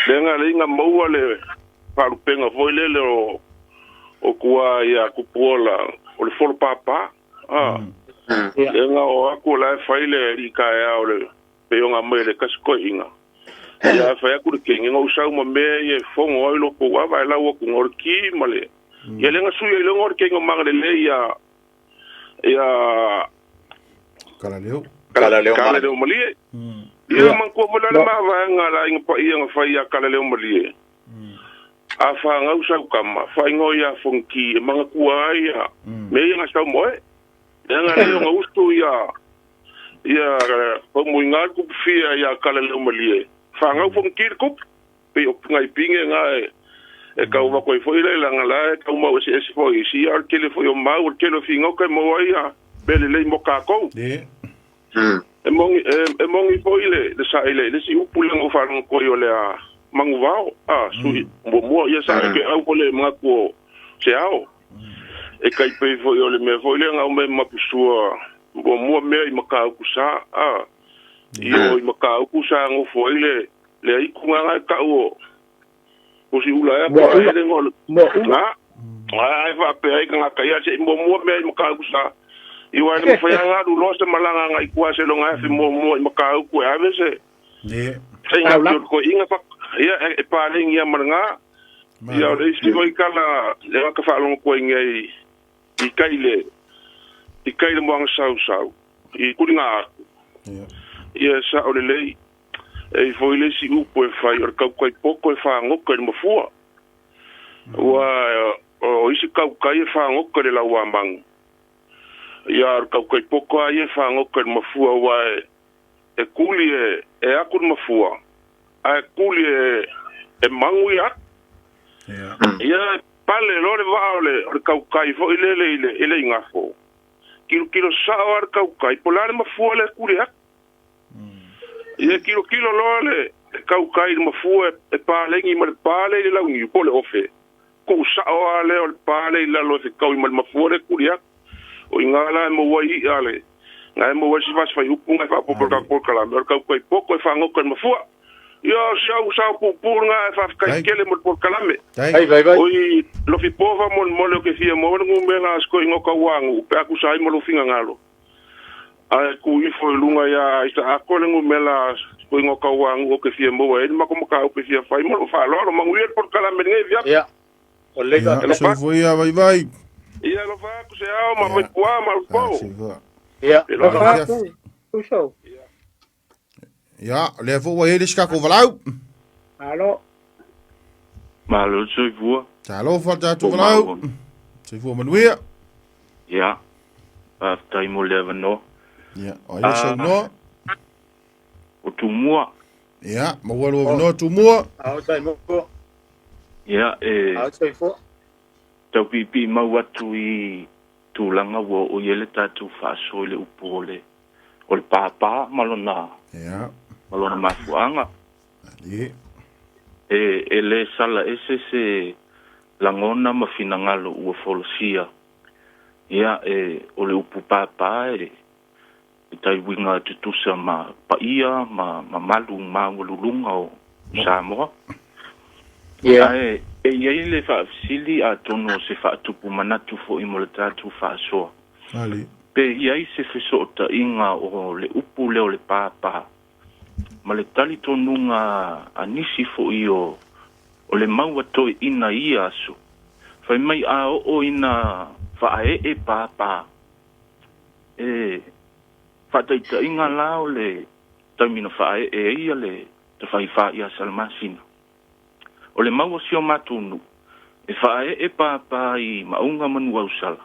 S5: lea na alai na maua le faalupega foi lele o, o tua ia Tupuola, o le folo pāpā. Ah.
S3: Ia.
S5: Lea na oo atu o la e fai le alii taeao o le pei ona aumai e le tasi toeaina. Ia ae fai atu le kenge, na ou sau ma mea ia e fono ai lo tou ava e lau atu na o le ki ma le Ia lea na sui ai loa na o le kenge o Magalelei ia ia
S1: Kalaleo.
S7: Kalaleo
S5: Kalaleo Malie. Ia manatua foi la le mavaega a le Aiga Paia na fai ia Kalaleo Malie. A fanau sau tama, faaigoa ia Fonoti e manatua ai ia mea ia na sau ma oe. Leaga lea ona usu ia ia Faumuiga le tupu fia ia Kalaleo Malie. Fanau Fonoti le tupu. Pei o nai pine na e E kau vako ai foi le langa la e kau mau ese foi i si o le tele foi o mau o le tele o fingoka e maua ai a mea lelei mo kākou. E mongi e mongi foi le le saʻi le isi upu lea na ou faalogo atu ai o le a manuvao a sui muamua ia sa ke au foi le manatu o se ao. E kai pei foi o le mea foi lea na aumai mapusua muamua mea i Matautu sa a i o i Matautu sa nofo ai le le aitu na e tau o o si ula ea
S3: Mua
S5: po
S3: ula.
S5: ele ngo
S3: Mua ula.
S5: na ai faapea ai tagata ia seʻi muamua mea i Matautu sa i uae le mafai lava ona alu loa se malaga agai i tua seiloga e afe muamua i Matautu e ave se faiga atu o le toeaina fa ia e paleni ma lena. Ia o le isi foi tala lea ka faalogo atu ai nei i tai le i tai le moana sausau i tuliga atu. Ia e sao lelei e i foi le isi upu e fai o le tautai poto e fagota i le mafua. Ua o isi tautai e fagota i le lauamanu. Ia o le tautai poto lava ia e fagota i le mafua aua e tuli e atu le mafua ae tuli e manu ia atu. Ia e pale loa le vaa o le tautai foi lele i le igafo. Tilotilo sao lava le tautai po o le a le mafua lea e tuli atu. Ia tilotilo loa le tautai i le mafua e paleni ma le pa lea i le launiu po o le ofe. Tuu sao lava lea o le pa lea i lalo e fetaui ma le mafua lea e tuli atu. O i ina la e maua ai i'a le na e maua ai si vasi faiupu na e faaopoopo i le tatou polokalame o le tautai poto e fagota i le mafua. Ia o si au sao puupuu lena ae faafetai tele mo le polokalame. Oi Lofipo faamolemole ou te fia maua le numera a si toeaina o Tauanuu pe a tusa ai ma lou finagalo. Ae tuu ifo i luga iā Isaako le numera a si toeaina o Tauanuu ou te fia maua ai le matou mataupu e fia fai ma lou faaaloalo. Manuia le polokalame i lenei afiafi.
S2: Ia, o lelei
S1: Ia,
S2: faafetai.
S1: soifua ia vaivai.
S5: Ia alofa atu se ao ma Vaipua ma Alopo.
S1: Soifua.
S2: Ia,
S5: Alofa
S3: Alofa
S5: atu.
S3: atu, uso.
S1: Ia, o lea foi ua i ai le isi tatou valaau.
S3: Malo.
S8: Malo le soifua.
S1: Talofa le tatou valaau. Soifua manuia.
S8: Ia, faafetai mo le avanoa.
S1: Ia, o ai le saunoa?
S8: O Tumua.
S1: Ia, maua lou avanoa Tumua.
S2: Ao Tumua.
S8: Ia, e
S2: Ao soifua.
S8: tau piipii mau atu i tulaga ua oo i ai le tatou faasoa i le upu o le o le pāpā ma lona,
S1: yeah.
S8: ma lona mafuaaga. E, e lē sala ese se lagona ma finagalo ua folasia. Ia, e, o le upu pāpā e, e tai uiga tutusa ma paia ma mamalu maualuluga o Samoa.
S2: Yeah.
S8: Ae e i ai le faafesili atonu o se faatupu manatu foi mo le tatou faasoa.
S1: Ali.
S8: Pe i ai se fesootaiga o le upu lea o le pāpā ma le talitonuga a nisi foi o o le mau a toeaiina i ia aso, fai mai a oo ina faaee pāpā, e faataitaiga la o le taimi na faaee ai ia le Tafaifa ia Salamasina. O le mau a si o matou nuu, e faaee pāpā i Maauga ma Nuuausala,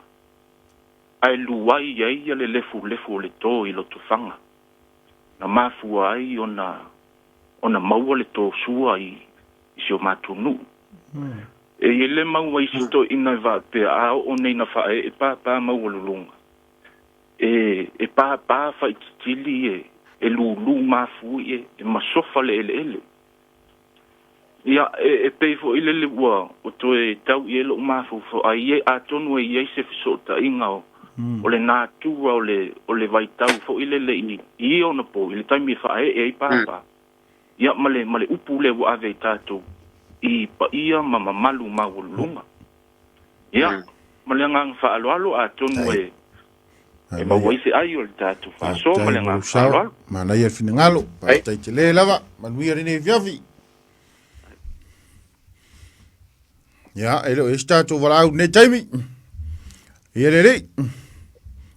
S8: ae luai ai ia le lefulefu o le tō i Lotofaga, na mafua ai ona ona maua le tō sua i si o matou nuu. E i ai le mau a isi toeaiina e faapea, a oo nei ina faaee pāpā maualuluga, e e pāpā faititili e e lūlū mafui e, e masofa le eleele. Ia, e, e pei foi lele ua ua toe tau i ai lo'u mafaufau, a i ai, atonu e i ai se fesootaiga o, o le natura o le, o le vaitau foi lele i, i ia ona po, i le taimi e faaee ai pāpā, ia, ma le, ma le upu lea ua ave i tatou i paia ma mamalu maualuluga. Ia, ma le agaga faaaloalo, atonu e, E maua ai se ai o le tatou faasoa ma le agaga faaaloalo.
S1: Manaia le finagalo. Faafetai tele lava. Manuia lenei afiafi. Ia, e le o i ai se tatou valaau i lenei taimi. Ia lelei.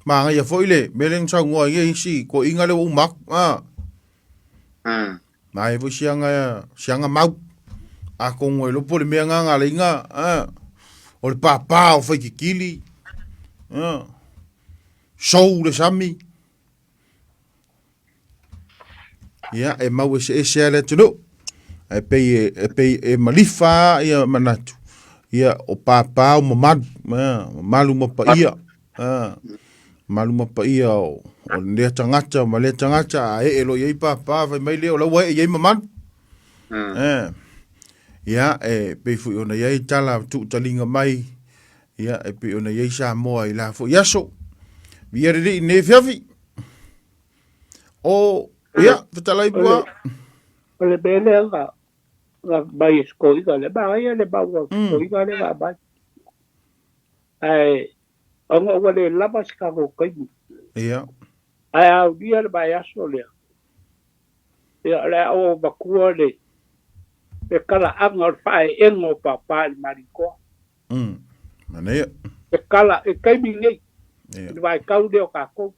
S1: Manaia foi le mea lea na saunoa ai e isi toeaiina lea ua uma atu. Ah. Manaia foi siaga, siaga mau. Atonu e iloa po o le mea lena na ala ai na, ah, o le pāpā o Faititili, ah, sou le sami. Ia, e mau eseese lava le atunuu. Ae pei e, e pei e malifa lava ia manatu. Ia, o pāpā o mamalu, ā, mamalu ma paia, ā, mamalu ma paia o, o lea tagata ma lea tagata, a ee loa i ai pāpā, fai mai lea o la ua ee i ai mamalu. Ā, ia, e pei foi ona i ai tala tuutaliga mai, ia, e pei ona i ai Samoa i la foi aso. Viia le Alii i lenei afiafi. O, ia, fetalai pua.
S3: O le mea lea na, na mai e sikoiga le manaia le mau a sikoiga le na mai. Ae, ona ua le lava se tatou taimi.
S1: Ia.
S3: Ae aulia le vaiaso lea, ia o le a ou avatua le le talaaga o le faaeega o Papa i le Malitoa.
S1: Manaia.
S3: E kala, i taimi nei, i le vaitau lea o tatou.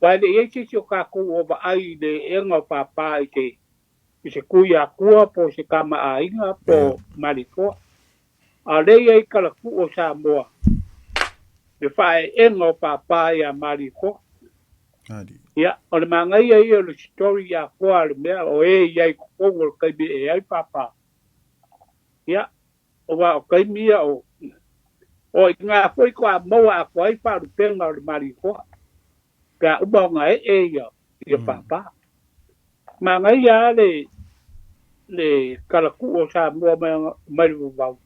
S3: Aua e le i i ai se isi o tatou o vaai i le eega o Papa i se i se Tuiatua po o se Tamaaiga po o Malitoa. A o lea e i ai talatuu o Samoa, le faaeega o Papa ia Malitoa. Ia, o le manaia ia o le story atoa a le mea o e i ai i totonu o le taimi e ee ai Papa. Ia, aua o taimi ia o o i ina foi toa maua atoa ai faalupega o le Malitoa pe a uma ona ee ia ia Papa. Manaia lava le le talatuu o Samoa mai mai le vavau.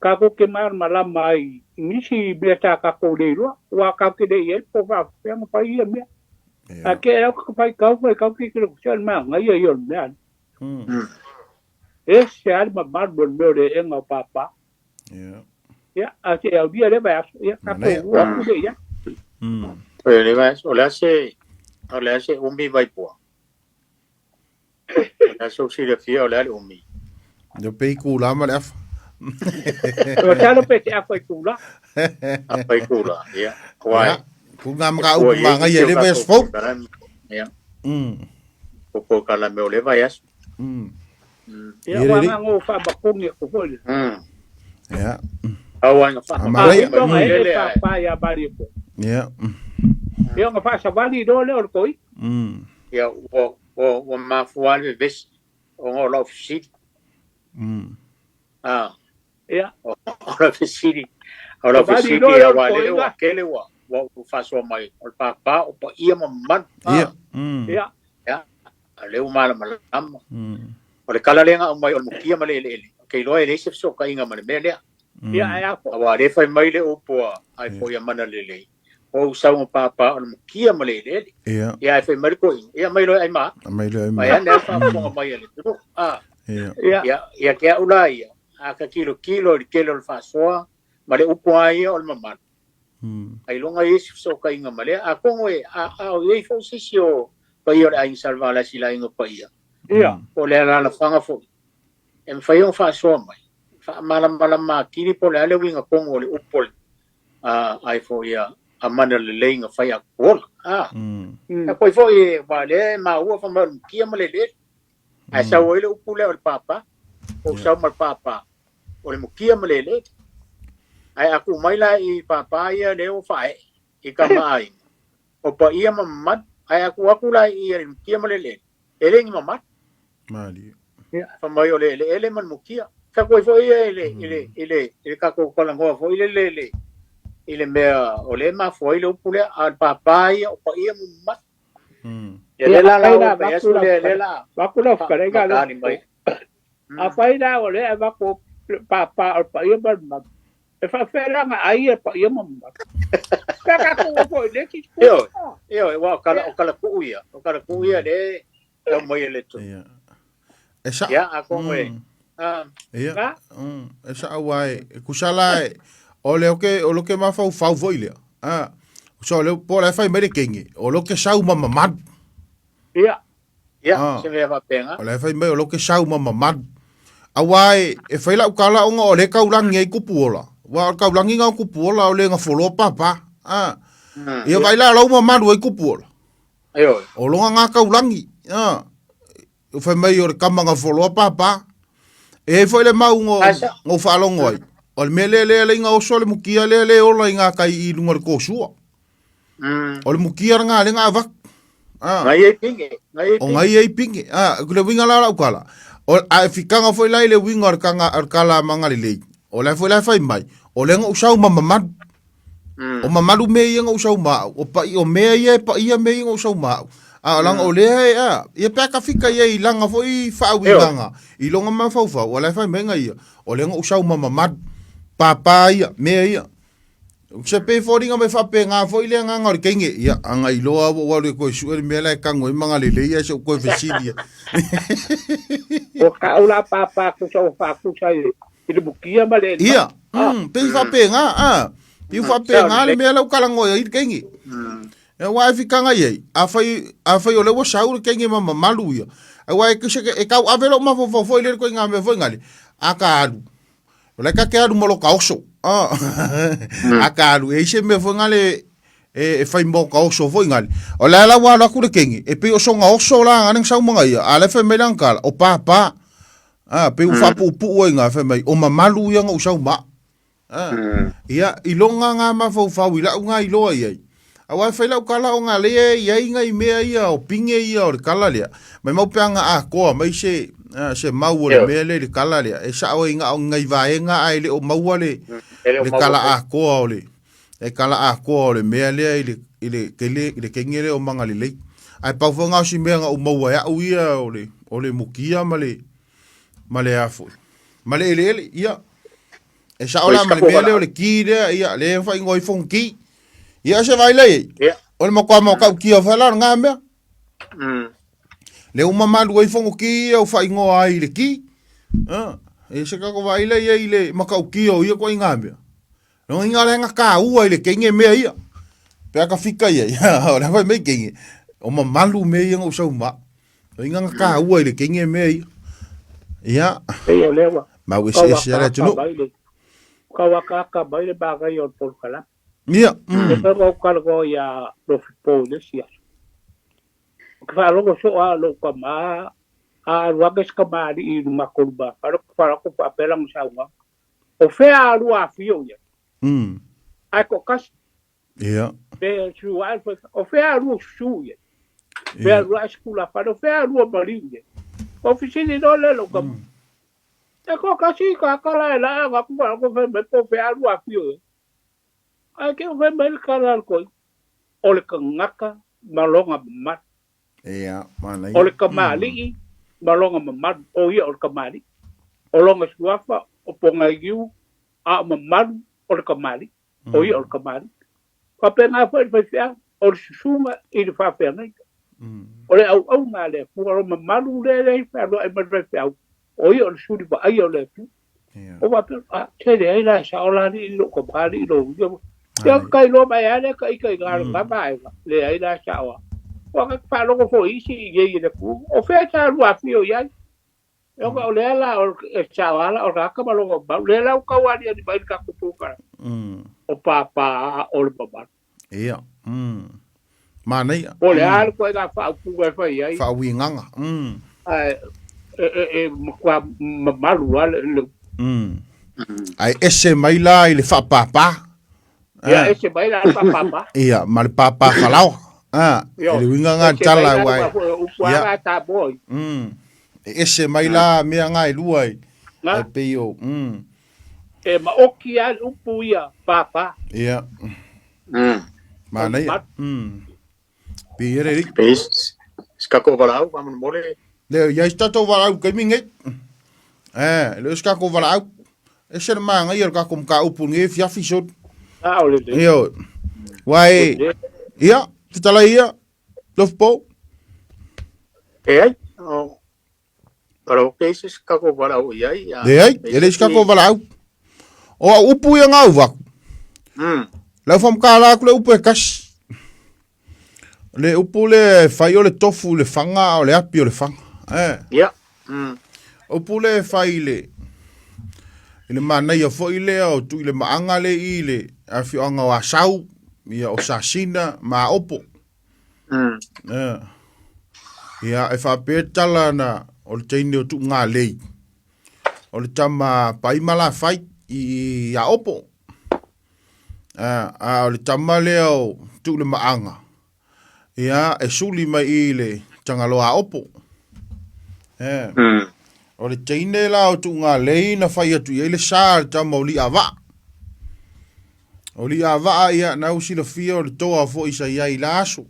S3: Tatou te malamalama ai i nisi mea sa tatou le iloa, aua tatou te le i ai po o faapefea ona fai ia mea. Ae te au ka faitau faitau tilotilo atu, se o le manaia ia o le mea lea. Ese lava le mamalu o le mea o le eega o Papa. Ia, a se aulia lea vaiaso, ia tatou o atu lea i ai.
S2: O le vaiaso, o le a se, o le a se umi Vaipua? O le a sou silafia o le a le umi?
S1: Ia pe itula ma le afa.
S3: Masalo pe se afa itula.
S2: Afa itula, ia. Ia,
S1: ku ngā maka upu manaia i le vaiaso fou.
S2: Ia. Po polokalame o le vaiaso.
S3: Ia, ua ngā whaamakongi aku foi le.
S1: Ia.
S2: Au ai ngā
S1: whaamakongi.
S3: Mai le le pāpā ia mari ko.
S1: Ia.
S3: Ia ngā whaasawali roa lea o le koi.
S2: Ia, ua, ua, ua mafua le vevesi o ngā o lau fesili. Ah.
S3: Ia.
S2: O lau fesili. O lau fesili ia wa le ua kele ua ua faasoa mai o le pāpā o paia ma mamalu.
S1: Ia.
S3: Ia.
S2: Ia. A lea ua malamalama. O le kala lea na aumai o le mukia ma le eleele. Ou te iloa e leai se fesootaiga ma le mea lea.
S3: Ia, ae a foi.
S2: Aua o lea e fai mai le upu a ai foi a mana lelei, o ou sau ma pāpā o le mukia ma le eleele.
S1: Ia.
S2: Ia, ae fai mai le toeaina, ia aumai loa e ai ma au.
S1: Aumai loa e ai ma
S2: au. Ae ane lava le faafofoga mai a le atunuu. A.
S1: Ia.
S3: Ia.
S2: Ia, ia te au la ia, a ta tilotilo i le tele o le faasoa ma le upu lava ia o le mamalu, ailoga i ai se fesootaiga ma lea. Atonu e, a, a o i ai foi se isi o paia o le aiga Salevalasi i le aiga paia,
S3: Ia.
S2: po o le alaalafaga foi, e mafai ona faasoa mai, faamalamalama atili po o le a le uiga tonu o le upu o le, a, ai foi a, a mana lelei na fai atu ola. A, a koe foi e, aua o lea e maua fai mai o le mukia ma le eleele. Ae sau ai le upu lea o le pāpā, ou sau ma le pāpā, o le mukia ma le eleele. Ae a tuu mai la i pāpā ia lea ua faaee i kamaʻāina, o paia ma mamalu, ae a tuu atu la i le mukia ma le eleele, e le ni mamalu.
S1: Malie.
S2: Fai mai o le eleele ma le mukia. Fai atu ai foi ia i le, i le, i le, i le tatou talanoa foi lele i le, i le mea o lea e mafua ai le upu lea, a o le pāpā ia o paia ma mamalu. Ia lea la la o fai aso lea, lea la
S3: Vaku lau fetalaiga lea.
S2: makali mai.
S3: Afai la o lea e avatu le pāpā o le paia ma le mamalu, e faapefea la ona ai e paia ma mamalu? Pe a tatou o foi i le isi
S2: Ioe, ioe, aua o kala, o kala kuu ia, o kala kuu ia lea e aumai e le Atua.
S1: Ia. E sa.
S2: Ia, atonu e, ah.
S1: Ia.
S3: Na?
S1: E sa aua e, e kusa la e, o le oke, o lo ke mafaufau foi lea. Ah. So le po la e fai mai le kenge, o lo ke sau ma mamalu.
S3: Ia.
S2: Ia,
S1: Ah.
S2: se mea faapena.
S1: O la e fai mai o lo ke sau ma mamalu. Aua e, e fai lau kala ona o le kaulangi ai kupu ola. Ua o le kaulangi nga o kupu ola o le nga foloa papa. Ah. Ia vai la lau mamalu ai kupu ola.
S2: Ioe.
S1: O longa ngā kaulangi. Ah. O fai mai o le kama nga foloa papa. E hei foi le mau ngo,
S2: Ai sa-
S1: ngo whaalongo ai. O le mea lea lea le inga oso le mukia lea le ola i ngā kai i lunga le kōsua. O le mukia le ngā le ngā avak. Ah.
S2: Ngai e pinge, ngai e
S1: O
S2: pinge.
S1: ngai e pinge. Ah, le winga la lau kala. O, a e fikanga foi lai le winga o le kanga, o le kala manga le lei. O la foi la fai mai, o le ngou sau ma mamalu. O mamalu mea ia ngou sau ma au, o pa'i o mea ia e paia mea ia ngou sau ma au. A o langa o lea e a, ia pe a ka fika ia i langa foi faauigaga, i loga mafaufau, o la e fai mai nga ia, o le ngou sau ma mamalu. Pāpā ia, mea ia. Se pei foliga mai faapena foi le agaga o le teine, ia, a na iloa ua ou alu e toe sue le mea la e tago ai Magalelei ae se i ou toe fesili ai.
S3: O ka'u la pāpā kusa ua faakusa i i le mukia ma le
S1: Ia, pei faapena, a, pei faapena le mea la ua talanoa ai le teine. Aua e fikaga i ai, afai, afai o lea ua sau le teine ma mamalu ia, aua e, e tau ave lou mafaufau foi lea i le ituaiga mea foi nale, a ta alu, O la e ta te alu ma lo ta oso. Ah. A ta alu, e i se mea foi ngale e fai mo ta oso foi ngale. O la la ua alu atu le kenge, e pei o songa oso la ngane sau manga ia. A le fai mai lana tala, o pāpā. Ah, pei ua faapuupuu ai ngā, fai mai, o mamalu ia ngou sau ma. Ah. Ia, i longa ngā mafaufau i lau ngā iloa i ai. Aua e fai lau kala o ngā lea e i ai ngai mea ia o pinge ia o le kala lea. Mai mau peanga atoa mai se se mau o le mea lea i le kala lea. E sao ai nga o ngai vaega ae le o maua le le kala atoa o le e kala atoa o le mea lea i le i le kele i le kenge lea o Magalelei. Ae pau foi nga o si mea nga u maua e au ia o le o le mukia ma le ma le a foi ma le eleele ia. E sao la ma le mea lea o le ki lea ia le faaigoa ai fono ki. Ia se vai lei.
S2: Ia.
S1: O le makoa mau kau ki o whala ngā mea. Le uma malu ai fongo ki au whaingoa ai le ki. Ah, e se kako vai lei ai le makau ki o ia ko i ngā mea. No i ngā lenga ka ua i le kenge mea ia. Pea ka fika ia. O le whai mei kenge. O mamalu mea ia ngau sau ma. O i ngā ka ua i le kenge mea ia. Ia.
S3: Ei o lewa.
S1: Mau ese ese ala tunu.
S3: Ka waka mai le magai o le polokalame.
S1: Ia.
S3: E fai mau kalagoa ia Lofipo i le isi aso. O ke faalogo soo a lou kama, a alu ake se kamali'i i luma kolu mafale, ke faalogo faapea lana saunoaga, O fea a lua afio ia? Ae toatasi.
S1: Ia.
S3: Pe su ae le o fea a lua susu ia? Fea a lua ae sikula fale, o fea a lua maliu ia? O fesili loa lea lou kama. E toatasi ka kala e laa aku faalogo fai mai po o fea a lua afio ia? Ae ke fai mai le kala a le koi, o le kagaka ma lona mamalu.
S1: Ia, manaia.
S3: O le kamali'i ma lona mamalu, o ia o le kamali'i. O lona suafa, o Pogaiu, a o mamalu o le kamali'i, o ia o le kamali'i. Faapena foi le faifeau, o le susuga i le faafeagaiga. O le auauna a le Atua, o le mamalu lea e leai fealuai ma le faifeau, o ia o le suli vaaia o le Atua. O faapea, a, te leai la e sao la alii i lou kamali'i lou ia. Ia ka iloa mai lava lea ka ika i galo ka vaega, leai la e sao lava. Ua ka faalogo foi isi i nei i le atunuu, o fea sa lua afio i ai? E ona o lea la o e sao lava la o le tagata ma lona mamalu, lea la ua tau aliali mai le tatou polokalame, o pāpā o le mamalu.
S1: Ia. Manaia.
S3: Po o le a le ituaiga faaupuga e fai ai.
S1: Faauigaga.
S3: Ae e matua mamalu lava le upu.
S1: Ae ese mai la i le faapāpā.
S3: Ia, ese mai la le faapāpā.
S1: Ia, ma le pāpā falaoa. E le uiga lena tala aua e.
S3: Upu lava la Samoa ia.
S1: E ese mai la mea na e lua e pei o.
S3: E maoki lava le upu ia pāpā.
S1: Ia. Manaia. Pei e reri.
S2: Pei se kako valaau, faamolemole.
S1: Le, ia i se tatou valaau i taimi nei. Eh, le o se kako valaau. E se le manaia o le kako mataupu i lenei afiafi soni.
S3: A o lelei.
S1: Ioe. Ua e, ia, fetalai ia, Lofipo.
S2: E ai, o, Karaoke se se kako valaau i ai.
S1: Leai, e leai se kako valaau. O au upu ia ngā uvaku. Lau whamkala aku le upu e kasi. Le upu le whai o le tofu le whanga o le api o le whanga. Eh.
S2: Yeah.
S1: Upu le whai le i le manaia foi lea o tui le maanga le i le afioaga o Asau, ia o Sasina ma Aopo. Eh. Ia, e faapea tala na o le teine o Tuugalei. O le tama Paima Lafai i Aopo. A, a o le tama lea o Tuulemaaga. Ia, e suli mai i le Tagaloa Aopo. Eh. O le teine la o Tuugalei na fai atu i ai le sa a le tama o Li'ava'a. O Li'ava'a ia na u silafia o le toa foi sa i ai i la aso.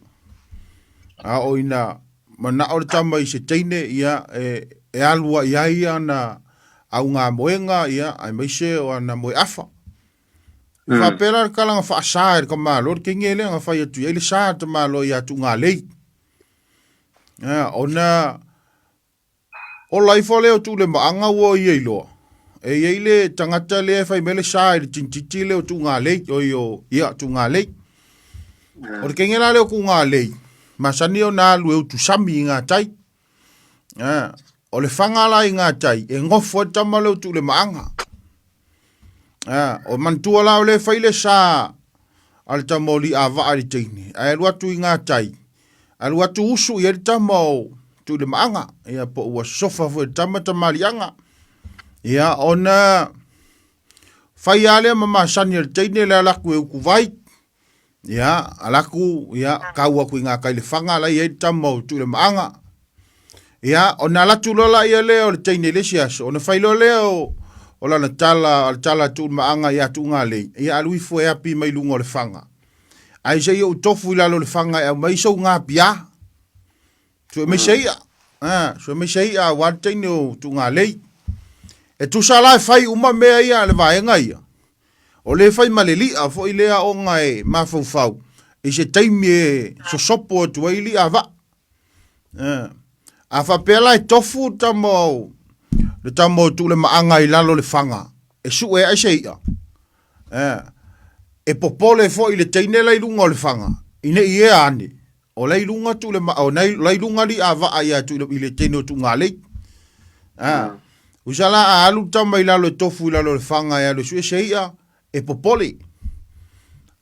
S1: A o ina mana'o le tama i se teine ia e, e alu ai ai ana augamoega ia aemaise o ana moeafa. E faapea la le tala na faasa e le tamaloa le teine lea na fai atu i ai le sa a le tamaloa ia Tuugalei. Ia, ona Ola ifo lea o Tuulemaaga ua ia iloa, e i ai le tagata lea e fai mai le sa i le tinititi lea o Tuugalei, oi o, ia, Tuugalei. O le kenge la lea o Tuugalei, masani ona alu e utusami i gatai. Ah, o le fanga la i gatai, e gofo ai le tama lea o Tuulemaaga. Ah, o manatua la o lea e fai le sa a le tama o Li'ava'a i le teine, ae alu atu i gatai, Alu atu usu i ai le tama o Tuilemaaga, ia po ua sofa foi le tama tamaliiaga. Ia ona fai lava lea ma masani a le teine le ala atu e utuvai. Ia ala atu ia kau atu i gatai i le faga la e i ai le tama o Tuilemaaga. Ia ona ala atu loa laia lea o le teine i le isi aso, ona fai loa lea o o lana tala, o le tala a Tuilemaaga ia Tuugalei, ia alu ifo e api mai luga o le faga. Ae se i ou tofu i lalo o le faga e aumai sou gapia. Sue mai se i'a. Ah, sue mai se i'a aua le teine o Tuugalei. E tusa la e fai uma mea ia a le vaega ia. O le fai ma le li'a foi lea ona e mafaufau i se taimi e sosopo atu ai li'a vaa. Ah. A faapea la e tofu le tama o le tama o Tuulemaaga i lalo o le faga, e sue ai se i'a. Eh, e popole foi le teine la i luga o le faga, ina i ea ane, o la i luga tu le ma, o nai, la i luga li a vaa ia tu i le teine o Tuugalei. Ah, usa la a alu tama i lalo e tofu i lalo o le faga e alu e sue se i'a, e popole.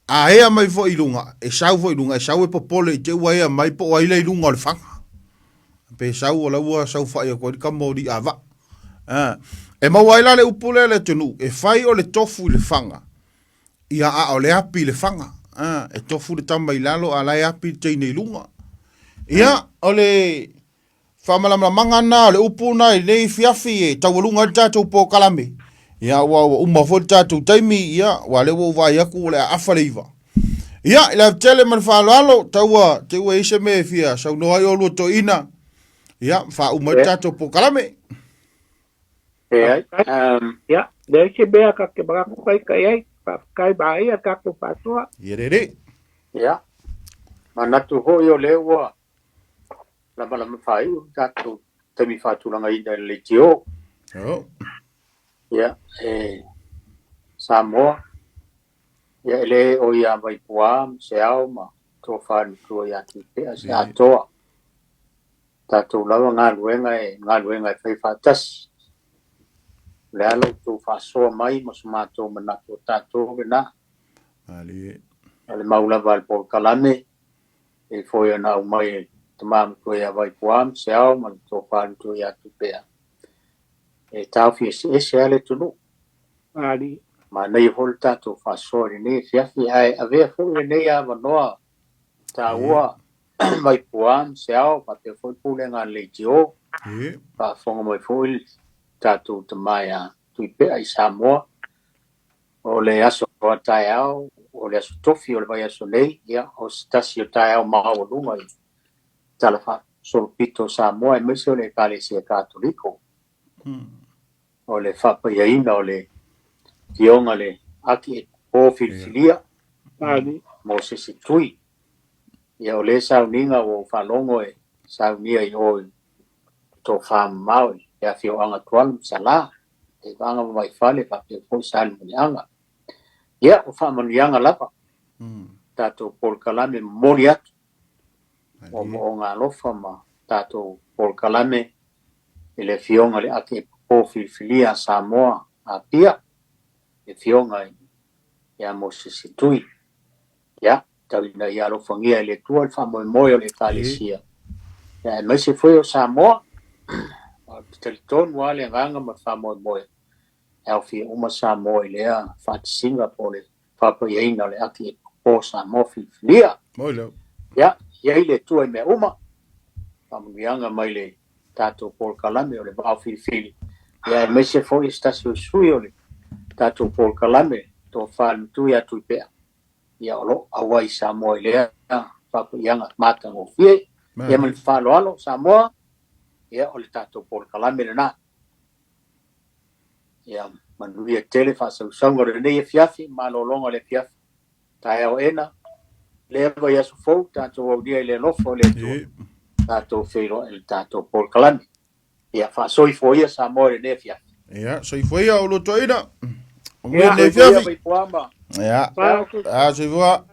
S1: A ea mai foi i luga, e sau foi i luga, e sau e popole i te ua ea mai po o ai la i luga o le faga. Pe sau o la ua saofai atu ai le tama o Li'ava'a. A, e maua ai la le upu lea i le atunuu, e fai o le tofu i le faga, ia a o le api i le faga. A, e tofu le tama i lalo a la e api le teine i luga. Ia, o le faamalamalamaga lena o le upu lena i lenei afiafi e taualuga ai le tatou polokalame. Ia, aua ua uma foi le tatou taimi, ia, aua o lea ua ou vaai atu o le a afa le 9. Ia, i le ave tele ma le faaaloalo, taua te ua i ai se mea e fia saunoa ai oulua toeaina, ia, faauma ai le tatou polokalame.
S2: Leai.
S3: Ia, leai se mea ta te manatu taitai ai, faafetai manaia le tatou faasoa.
S1: Ia lelei.
S2: Ia, manatu foi o lea ua lamalama faaiu le tatou taimi faatulagaina i le leitio.
S1: Oh.
S2: Ia, e Samoa, ia e le o ia Vaipuā ma Seao ma Tofa Matua ia Tuipea se atoa. Tatou lava galuega e galuega e fai faatasi. O le a la outou faasoa mai ma so matou manatu o tatou lena. O le mau lava a le polokalame, e foi ona aumai e le tama matua ia Vaipuā ma Seao ma le Tofa Matua ia Tupea. E taofi eseese lava le atunuu. Manaia foi le tatou faasoa i lenei afiafi, ae avea foi lenei avanoa taua Vaipuā ma Seao faapea foi le pulega a le Leitio. Faafofoga mai foi le tatou tama ia Tuipea i Samoa. O le aso a taeao, o le aso tofi o le vaiaso nei, ia, o se tasi o taeao maualuga i Tala Faasolopito o Samoa, aemaise o le Ekalesia Katoliko. O le faapaiaina o le Afioga le Akiepikopo Filifilia Mosese Tui. Ia, o lea sauniga ua ou faalogo e saunia i o i tofa mamao i le afioaga Tuala ma Salā, Tevaga ma Vaifale faapea foi Salemuliaga. Ia, o faamanuiaga lava tatou polokalame momoli atu o mo'oga alofa ma tatou polokalame i le Afioga i le Akiepikopo Filifilia a Samoa Apia, le Afioga ia Mosese Tui. Ia, tau ina ia alofagia e le Atua le faamoemoe o le Ekalesia, ia aemaise foi o Samoa. Ou te talitonu lava le agaga ma le faamoemoe e aofia uma Samoa i lea faatasiga po o le faapaiaina o le Akiepikopo o Samoa Filifilia. Ia, i ai le Atua i mea uma, faamanuiaga mai le tatou polokalame o le vao filifili. Ia aemaise foi se tasi o sui o le tatou polokalame tofa le matua ia Tuipea. Ia o lo auai Samoa i lea faapaiaga matagofie. Ia ma le faaaloalo Samoa, ia o le tatou polokalame lena. Ia manuia tele faasausauga o lenei afiafi, malologa o le afiafi. Taeao ena, lea vai aso fou, tatou aulia i le alofa o le Atua. Tatou feiloai i le tatou polokalame. Ia faasoifua ia Samoa i lenei afiafi.
S1: Ia, soifua ia o lo toina. O le afiafi. Ia. Ah, soifua.